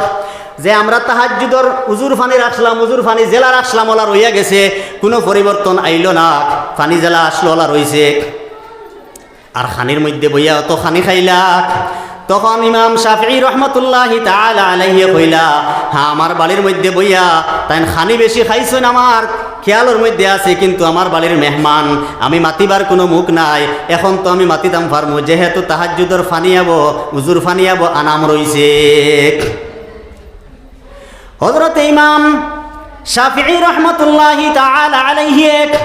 যে আমরা তাহাজ্জুদর উজুর পানি রাখলাম, উজুর পানি যেলা রাখলাম অলা রইয়া গেছে, কুনু পরিবর্তন আইলো না, পানি যেলা আসলো অলা রইছে, আর খানির মধ্যে বইয়া অত খানি খাইলা।" তখন ইমাম শাফিঈ রহমতুল্লাহি তাআলা আলাইহি কইলা, "হ্যাঁ, আমার বাড়ির মধ্যে বইয়া তাইন খানি বেশি খাইছইন, আমার খেয়ালর মধ্যে আছে, কিন্তু আমার বাড়ির মেহমান, আমি মাতিবার কুনু মুখ নাই। এখন তো আমি মাতিতাম পারমু, যেহেতু তাহাজ্জুদর পানি আবো, উজুর পানি আবো, আনাম রইছে।" হযরতে ইমাম শাফিঈ রহমতুল্লাহি তাআলা আলাইহি এক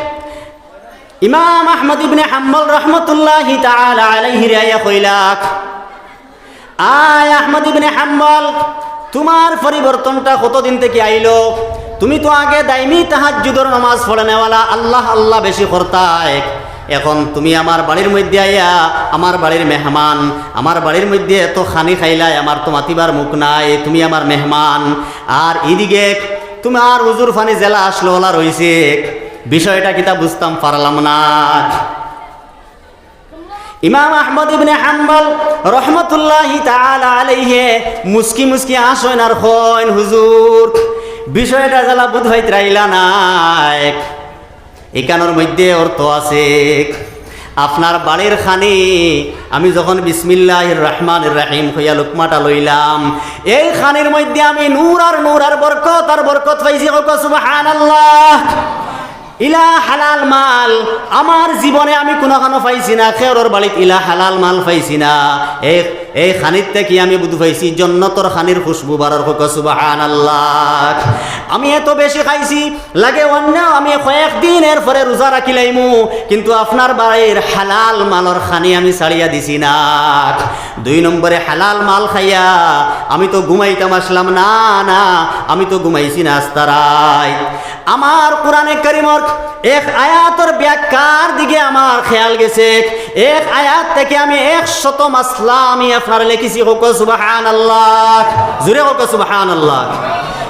ইমাম আহমদ ইবনে হাম্বল রহমতুল্লাহি তাআলা আলাইহিরে আইয়া কইলা, "আয় আহমদ ইবনে হাম্বল, তুমার পরিবর্তনটা কতদিন থাকি আইলো? তুমি তো আগে দাইমি তাহাজ্জুদর নমাজ পড়নেওয়ালা, আল্লাহ আল্লাহ বেশি করতায়, এখন তুমি আমার বাড়ির মধ্যে আইয়া আমার বাড়ির মেহমান, আমার বাড়ির মধ্যে এত খানি খাইলায়, আমার তো মাতিবার মুখ নাই, তুমি আমার মেহমান। আর ইদিকে তোমার উজুর পানি যেলা আসলো, ওলা রইছে, বিষয়টা কিতা বুঝতাম পারলাম না।" ইমাম আহমদ ইবনে হাম্বল রহমতুল্লাহি তাআলা আলাইহি মুস্কি মুস্কি হাসইন আর কইন, "হুজুর, বিষয়টা যেলা বুঝ পাইতরাইলা নায়, ইখানর মধ্যে অর্থ আছে। আপনার বাড়ির খানি আমি যখন বিসমিল্লাহির রহমানির রহিম কইয়া লুকমাটা লইলাম, এই খানির মধ্যে আমি নূর আর নূর আর বরকত আর বরকত পাইছি।" কউক্কা সুবহানাল্লাহ। ইলা হালাল মাল আমার জীবনে আমি কুনুখানো পাইছি না, কেউরর বাড়িত ইলা হালাল মাল পাইছি না। এই, এই খানির থাকি আমি বুঝ পাইছি জন্নতর খানির খুশবু বারর। কউক্কা সুবহানাল্লাহ। আমি এত বেশি খাইছি, লাগে অন্য আমি কয়েক দিন এর পরে রোজা রাখিলাইমু, কিন্তু আপনার বাড়ির হালাল মালর খানি আমি ছাড়িয়া দিছি না। দুই নম্বরে হালাল মাল খাইয়া আমি তো ঘুমাইতাম আসলাম না, না, আমি তো ঘুমাইছি না আস্তা রাইত। আমার কোরআনে কারিমর এক আয়াতর ব্যাখ্যার দিকে আমার খেয়াল গেছে। এক আয়াত থাকি আমি একশত মাসলা আমি আপনার লেখিছি। কউক্কা সুবহানাল্লাহ, জুরে কউক্কা সুবহানাল্লাহ।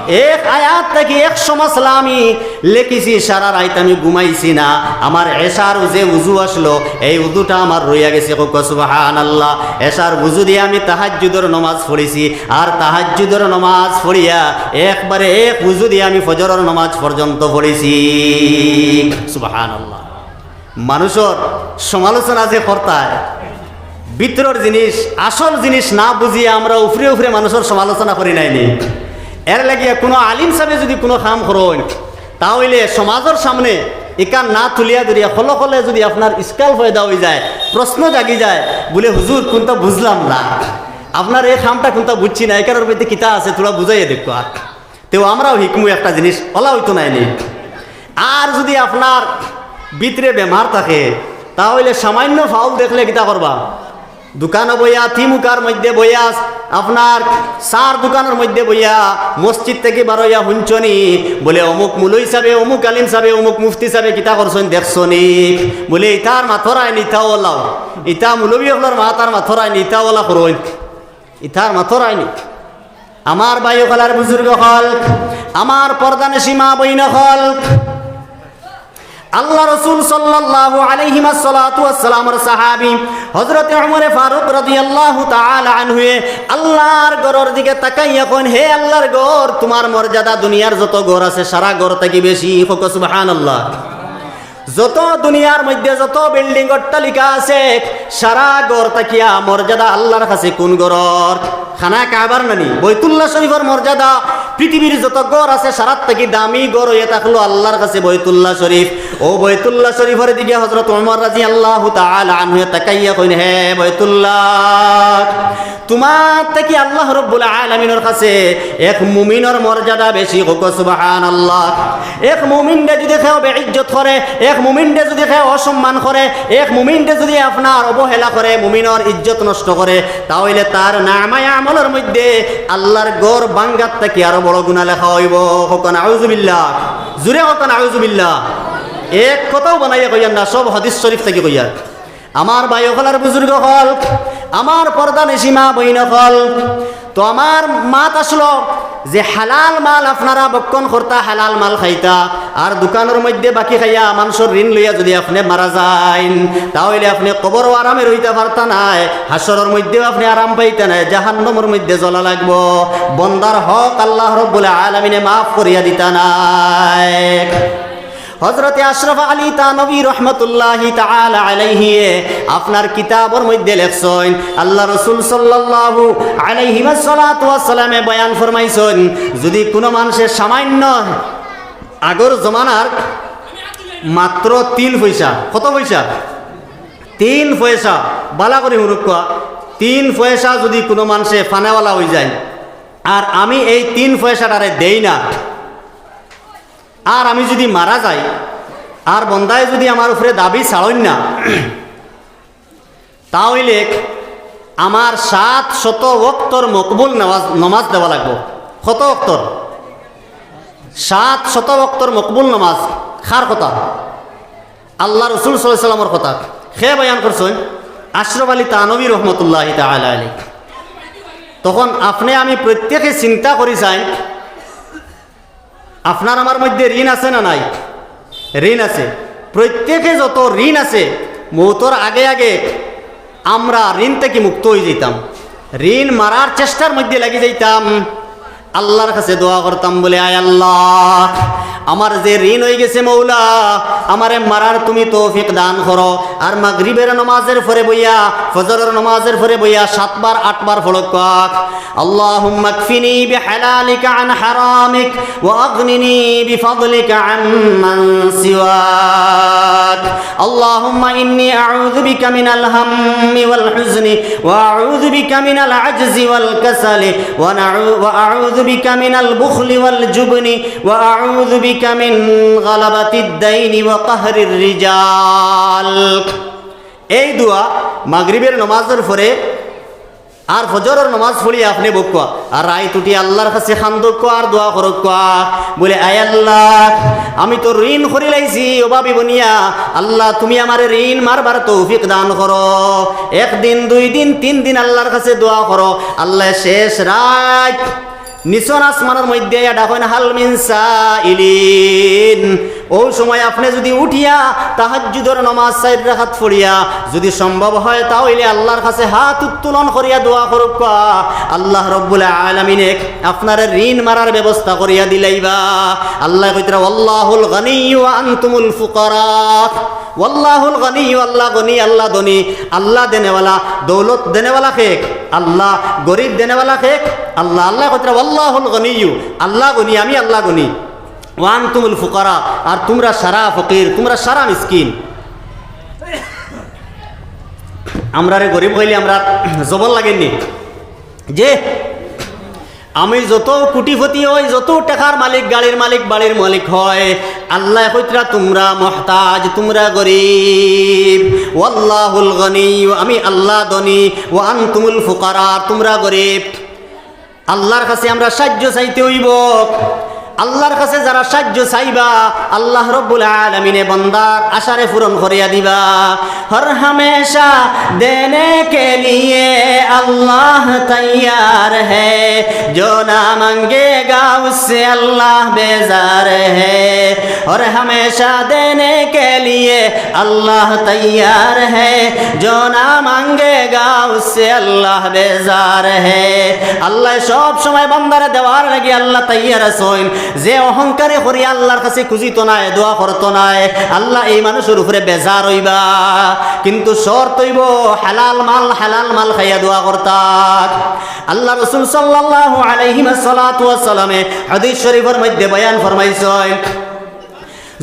এক আয়াত থাকি একশো মাসলা আমি লেখিছি, সারা রাইত আমি ঘুমাইছি না। আমার এশার যে উজু আসলো, এই উজুটা আমার রইয়া গেছে। কউক্কা সুবহানাল্লাহ। এশার উজু দিয়া আমি তাহাজ্জুদর নমাজ পড়ছি, আর তাহাজ্জুদর নমাজ পড়িয়া একবারে এক উজু দিয়া আমি ফজরর নমাজ পর্যন্ত পড়ছি। সুবহানাল্লাহ। মানুষর সমালোচনা যে করতায়, ভিতরর জিনিস, আসল জিনিস না বুঝিয়া আমরা উপরে উপরে মানুষর সমালোচনা করি নায়নি। এর লাগিয়া কুনু আলিম সাবে যুদি কুনু কাম করইন, তা অইলে সমাজর সামনে ইখান না তুলিয়া ধরিয়া খলো খলো যুদি আপনার ইশকাল পয়দা অইযায়, প্রশ্ন জাগি যায়, বুলে, "হুজুর, কুনতা বুঝলাম না, আপনার এই কামটা কুনতা বুঝছি না, ইখানর মধ্যে কিতা আছে, থুড়া বুঝাইয়া দেউক্কা।" তেউ আমরাও হিকমু একটা জিনিস, অলা অইতো নায়নি। আর যুদি আপনার ভিতরে বেমার থাকে, তা অইলে সামান্য ফাউল দেখলে কিতা করবা? দোকানো বইয়া, থিমুকার মধ্যে বইয়া, আপনার চার দোকানর মধ্যে বইয়া, মসজিদ থাকি বারইয়া হুনছনি, বুলে, "অমুক মুলই সাবে, অমুক আলিম সাবে, অমুক মুফতি সাবে কিতা করছইন দেখছনি?" বুলে, "ইতার মাতরায় নি, ইতা অলাও, ইতা মুলবি অকলর মাতার মাতরায় নি, ইতা অলা করইন।" ইতার মাতরায় নি। আমার ভাই অকল আর বুজুর্গ অকল, আমার পর্দানিশি মা বইন অকল, আল্লার রসুল সাল্লাল্লাহু আলাইহি ওয়াসাল্লাতু ওয়াসসালামর সাহাবী হযরতে উমরে ফারুক রাদিয়াল্লাহু তাআলা আনহুয়ে আল্লার ঘরর দিকে তাকাইয়া কইন, "হে আল্লার ঘর, তুমার মর্যাদা দুনিয়ার যত ঘর আছে, সারা ঘর থাকি বেশি।" কউক্কা সুবহানাল্লাহ। যত দুনিয়ার মধ্যে যত বিল্ডিং অট্টালিকা আছে, সারা ঘর থাকিয়া মর্যাদা আল্লার কাছে কুন ঘরর? খানা কাবার নানি? বৈতুল্লাহ শরীফর মর্যাদা পৃথিবীর যত ঘর আছে, সারার থাকি দামি ঘর অইয়া থাকলো আল্লার কাছে বৈতুল্লাহ শরীফ। অউ বৈতুল্লাহ শরীফর দিকে হযরত উমর রাদিয়াল্লাহু তাআলা আনহুয়ে তাকাইয়া কইন, "হে বৈতুল্লাহ, তুমার থাকি আল্লাহ রব্বুল আলামিনর কাছে এক মুমিনর মর্যাদা বেশি।" কউক্কা সুবহানাল্লাহ। এক মুমিনরে যুদি কেউ বেইজ্জত করে, এক মুমিনরে যুদি কেউ অসম্মান করে, এক মুমিনরে যুদি আপনার অবহেলা করে, মুমিনর ইজ্জত নষ্ট করে, তা অইলে তার নামায়ে আমলর মধ্যে আল্লার ঘর ভাঙ্গার থাকি আরো বড় গুনা লেখা অইবো। কউক্কা নাউজুবিল্লাহ। জুরে কউক্কা নাউজুবিল্লাহ। এক কথাও বানাইয়া কইয়ার না, সব হাদিস শরীফ থাকি কইয়ার। আমার ভাই অকল আর বুজুর্গ অকল, আমার পর্দানিশি মা বইন অকল, তো আমার মাত আছলো যে হালাল মাল আপনারা ভক্ষণ করতা, হালাল মাল খাইতা, আর দোকানর মধ্যে বাকি খাইয়া মানষর ঋণ লইয়া যুদি আপনে মারা যাইন, তা অইলে আপনে কবরও আরামে রইতা পারতা নায়, হাশরর মধ্যেও আপনে আরাম পাইতা নায়, জাহান্নামর মধ্যে জ্বলা লাগবো। বন্দার হক আল্লাহ রব্বুল আলামিনে মাফ করিয়া দিতা নায়। হযরতে আশরাফ আলী থানভী রহমতুল্লাহি তাআলা আলাইহি আপনার কিতাবর মধ্যে লেখছইন, আল্লার রসুল সাল্লাল্লাহু আলাইহি ওয়াসাল্লাতু ওয়াসসালামে বয়ান ফরমাইছইন, যুদি কুনু মানষে সামান্য আগর জমানার মাত্র তিন পয়সা, কত পয়সা? তিন পয়সা, বালা করি হুনউক্কা, তিন পয়সা যুদি কুনু মানষে পানেওয়ালা অইযাইন, আর আমি এই তিন পয়সাটারে দেই না, আর আমি যুদি মারা যাই, আর বন্দায় যুদি আমার উপরে দাবি ছাড়ইন না, তা অইলে আমার সাত শত ওয়াক্তর মকবুল নমাজ, নমাজ দেওয়া লাগবো। কত ওয়াক্তর? সাত শত ওয়াক্তর মকবুল নমাজ। কার কথা? আল্লাহ রসুল সাল্লাল্লাহু আলাইহি ওয়াসাল্লামর কথা কে বয়ান করছইন? আশরাফ আলী থানভী রহমতুল্লাহি তাআলা আলাইহি। তখন আপনে আমি প্রত্যেকে চিন্তা করি চাইন, আপনার আমার মধ্যে ঋণ আছে না নাই? ঋণ আছে। প্রত্যেকে যত ঋণ আছে, মৌতর আগে আগে আমরা ঋণ থাকি মুক্ত অইযিতাম, ঋণ মারার চেষ্টার মধ্যে লাগি যাইতাম, আল্লাহর কাছে দোয়া করতাম, বলে, "আয় আল্লাহ, আমার যে ঋণ অইগেছে মৌলা, আমারে মারার তুমি তৌফিক দান করো।" আর মাগরিবের নমাজের পরে বইয়া, ফজরের নমাজের পরে বইয়া সাতবার আটবার পড়উক্কা, "আল্লাহুম্মা কফিনি বিহালালিকা আন হারামিক ওয়া আগনিনি বিফাদলিকা আম্মান সিওয়াক। আল্লাহুম্মা ইন্নী আউযু বিকা মিনাল হাম্মি ওয়াল হুজনি ওয়া আউযু বিকা মিনাল আজজি ওয়াল কাসালি ওয়া নাউ-, ওয়া আউযু বিকা মিনাল বুখলি ওয়াল জুবনি ওয়া আউযু বিকা মিন গালাবাতিদ দাইনি ওয়া কাহরির রিজাল।" এই দোয়া মাগরিবের নমাজের পরে আর ফজরর নমাজ পড়িয়া আপনে বউক্কা, আর রাইত উঠি আল্লাহর কাছে কান্দউক্কা আর দোয়া করউক্কা, বলে, "আয় আল্লাহ, আমি তো ঋণ করি লাইছি অভাবী বনিয়া, আল্লাহ তুমি আমারে ঋণ মারবার তৌফিক দান করো।" একদিন, দুই দিন, তিন দিন আল্লাহর কাছে দোয়া করো, আল্লাহ শেষ রাইত নিচন আসমানর মধ্যে আইয়া ডাকইন, "হাল মিন সাইলিন।" অউ সময় আপনে যুদি উঠিয়া তাহাজ্জুদর নমাজ চাইর রাকাত পড়িয়া যুদি সম্ভব হয়, তা অইলে আল্লাহর কাছে হাত উত্তোলন করিয়া দোয়া করউক্কা, আল্লাহ রব্বুল আলামিনে আপনারে ঋণ মারার ব্যবস্থা করিয়া দিলাইবা। আল্লায় কইতরা, "ওয়াল্লাহুল গনিয়্যু ওয়া আনতুমুল ফুকারা।" ওয়াল্লাহুল গনিয়্যু, আল্লাহ গনি, আল্লাহ ধনী, আল্লাহ দেনেওয়ালা, দৌলত দেনেওয়ালা কে? আল্লাহ। গরিব দেনেওয়ালা কে? আল্লাহ। আল্লায় কইতরা, "ওয়াল্লাহুল গনিয়্যু", আল্লাহ গনি, আমি আল্লাহ গনি। "ওয়া আনতুমুল ফুকারা", আর তুমরা সারা ফকির, তুমরা সারা মিসকিন। আমরারে গরিব কইলে আমরার জবর লাগেনি? যে আমি যত কোটিপতি অই, যত টেকার মালিক, গাড়ির মালিক, বাড়ির মালিক অই, আল্লায় কইতরা, "তুমরা মুহতাজ, তুমরা গরিব।" "ওয়াল্লাহুল গনিয়্যু", আমি আল্লাহ ধনী, "ওয়া আনতুমুল ফুকারা", তুমরা গরিব। আল্লাহর কাছে আমরা সাহায্য চাইতে অইবো। আল্লাহর কাছে যারা সাহায্য চাইবা, আল্লাহ রব্বুল আলামিনে বন্দার আশারে পূরণ করিয়া দিবা। হর হামেশা দেনে কে লিয়ে আল্লাহ তৈয়ার হ্যায়, জো না মাঙ্গেগা উসসে আল্লাহ বেজার হ্যায়। হর হামেশা দেনে কে লিয়ে আল্লাহ তৈয়ার হ্যায়, জো না মাঙ্গেগা উসসে আল্লাহ বেজার হ্যায়। আল্লায় সব সময় বান্দারে দেওয়ার লাগি আল্লাহ তৈয়ার আছইন। যে অহংকারে করি আল্লাহর কাছে খুজিতো নায়, দোয়া করতো নায়, আল্লাহ এই মানুষর উপরে বেজার অইবা। কিন্তু শর্ত অইবো হালাল মাল, হালাল মাল খাইয়া দোয়া করতা। আল্লাহ রসুল সাল্লাল্লাহু আলাইহি ওয়াসাল্লামে হাদিস শরীফর মধ্যে বয়ান ফরমাইছইন,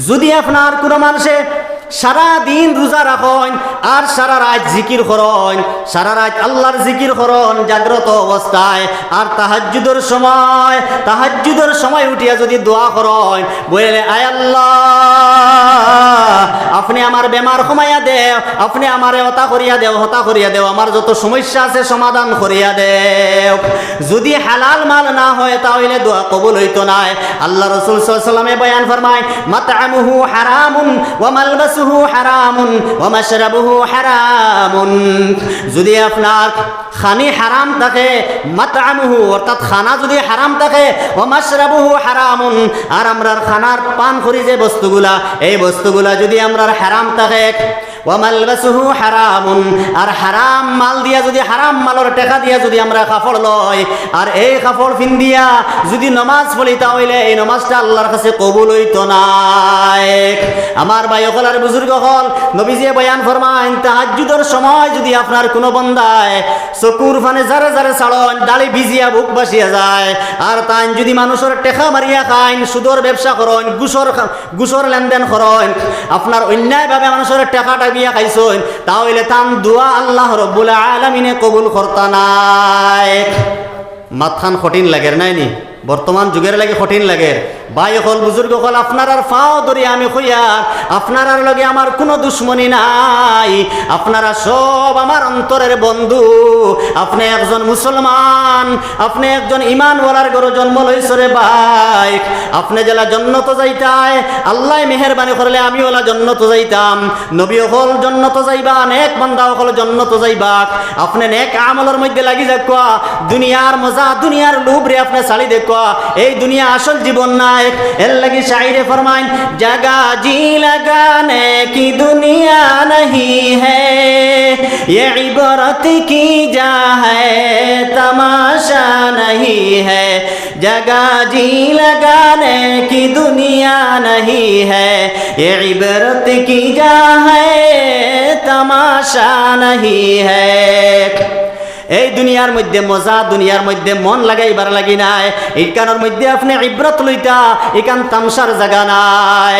যুদি আপনার কুনু মানষে সারা দিন রোজা রাখইন আর সারা রাইত জিকির করইন, সারা রাইত আল্লাহর জিকির করইন জাগ্রত অবস্থায়, আর তাহাজ্জুদর সময়, তাহাজ্জুদর সময় উঠিয়া যুদি দোয়া করইন, বলে, "আয় আল্লাহ, আপনে আমার বেমার কমাইয়া দেও, আপনে আমারে অতা করিয়া দেও, হতা করিয়া দেও, আমার যত সমস্যা আছে সমাধান করিয়া দেও।" যুদি হালাল মাল না হয়, তা অইলে দোয়া কবুল অইতো নায়। আল্লাহ রসুল সাল্লাল্লাহু আলাইহি ওয়াসাল্লামে বয়ান ফরমায়, "মাতআমুহু হারামুন ওয়া মালবাসুহু হারামুন ওয়া মাশরাবুহু হারামুন।" যুদি আপনার খানি হারাম থাকে, মাতআমুহু, অর্থাৎ খানা যুদি হারাম থাকে, ওয়া মাশরাবুহু হারামুন, আর আমরার খানার পান করি যে বস্তুগুলা, এই বস্তুগুলা যুদি আমরার হারাম থাকে, ওয়া মালবাসুহু হারামুন, আর হারাম মাল দিয়া যুদি, হারাম মালর টেকা দিয়া যুদি আমরা কাপড় লই, আর এই কাপড় ফিন্দিয়া যুদি নমাজ পড়ি, তা অইলে এই নমাজটা আল্লাহর কাছে কবুল অইতো নায়। আমার ভাই অকল আর বুজুর্গ অকল, নবীজিয়ে বয়ান ফরমাইন, তাহাজ্জুদর সময় যুদি আপনার কুনু বন্দায় চকুর পানি জারে জারে ছাড়ইন, দাড়ি ভিজিয়া বুক ভাসিয়া যায়, আর তাইন যুদি মানুষর টেকা মারিয়া খাইন, সুদর ব্যবসা করইন, ঘুষর খা-, ঘুষর লেনদেন করইন, আপনার অন্যায়ভাবে মানুষর টেকা টাবিয়া খাইছইন, তা অইলে তান দোয়া আল্লাহ রব্বুল আলামিনে কবুল করতা নায়। মাতখান কঠিন লাগের নায় নি? বর্তমান যুগর লাগি কঠিন লাগের। ভাই অকল, বুজুর্গ অকল, আপনারার পাও ধরি আমি কইয়ার, আপনারার লগে আমার কুনু দুশমনি নাই। আপনারা সব আমার অন্তরর বন্ধু। আপনে একজন মুসলমান, আপনে একজন ইমানওয়ালার ঘরো জন্ম লইছরে ভাই। আপনে যেলা জন্নতো যাইতায়, আল্লায় মেহেরবানি করলে আমিও অলা জন্নতো যাইতাম। নবী অকল জন্নতো যাইবা, নেক বান্দা অকল জন্নতো যাইবা। আপনে নেক আমলর মধ্যে লাগি যাউক্কা, দুনিয়ার মজা, দুনিয়ার লোভরে আপনে ছাড়ি দেউক্কা। এই দুনিয়া আসল জীবন নায়। এর লাগি শাইরে ফরমাইন, "जगह जी लगाने की दुनिया नहीं है, ये इबरत की जा है, तमाशा नहीं है।" जगह जी लगाने की दुनिया नहीं है, ये इबरत की जा है, तमाशा नहीं है। এই দুনিয়ার মধ্যে মজা, দুনিয়ার মধ্যে মন লাগাইবার লাগি নায়। ইকানোর মধ্যে আপনে ইবরত লইতা, ইকান তামশার জাগা নায়।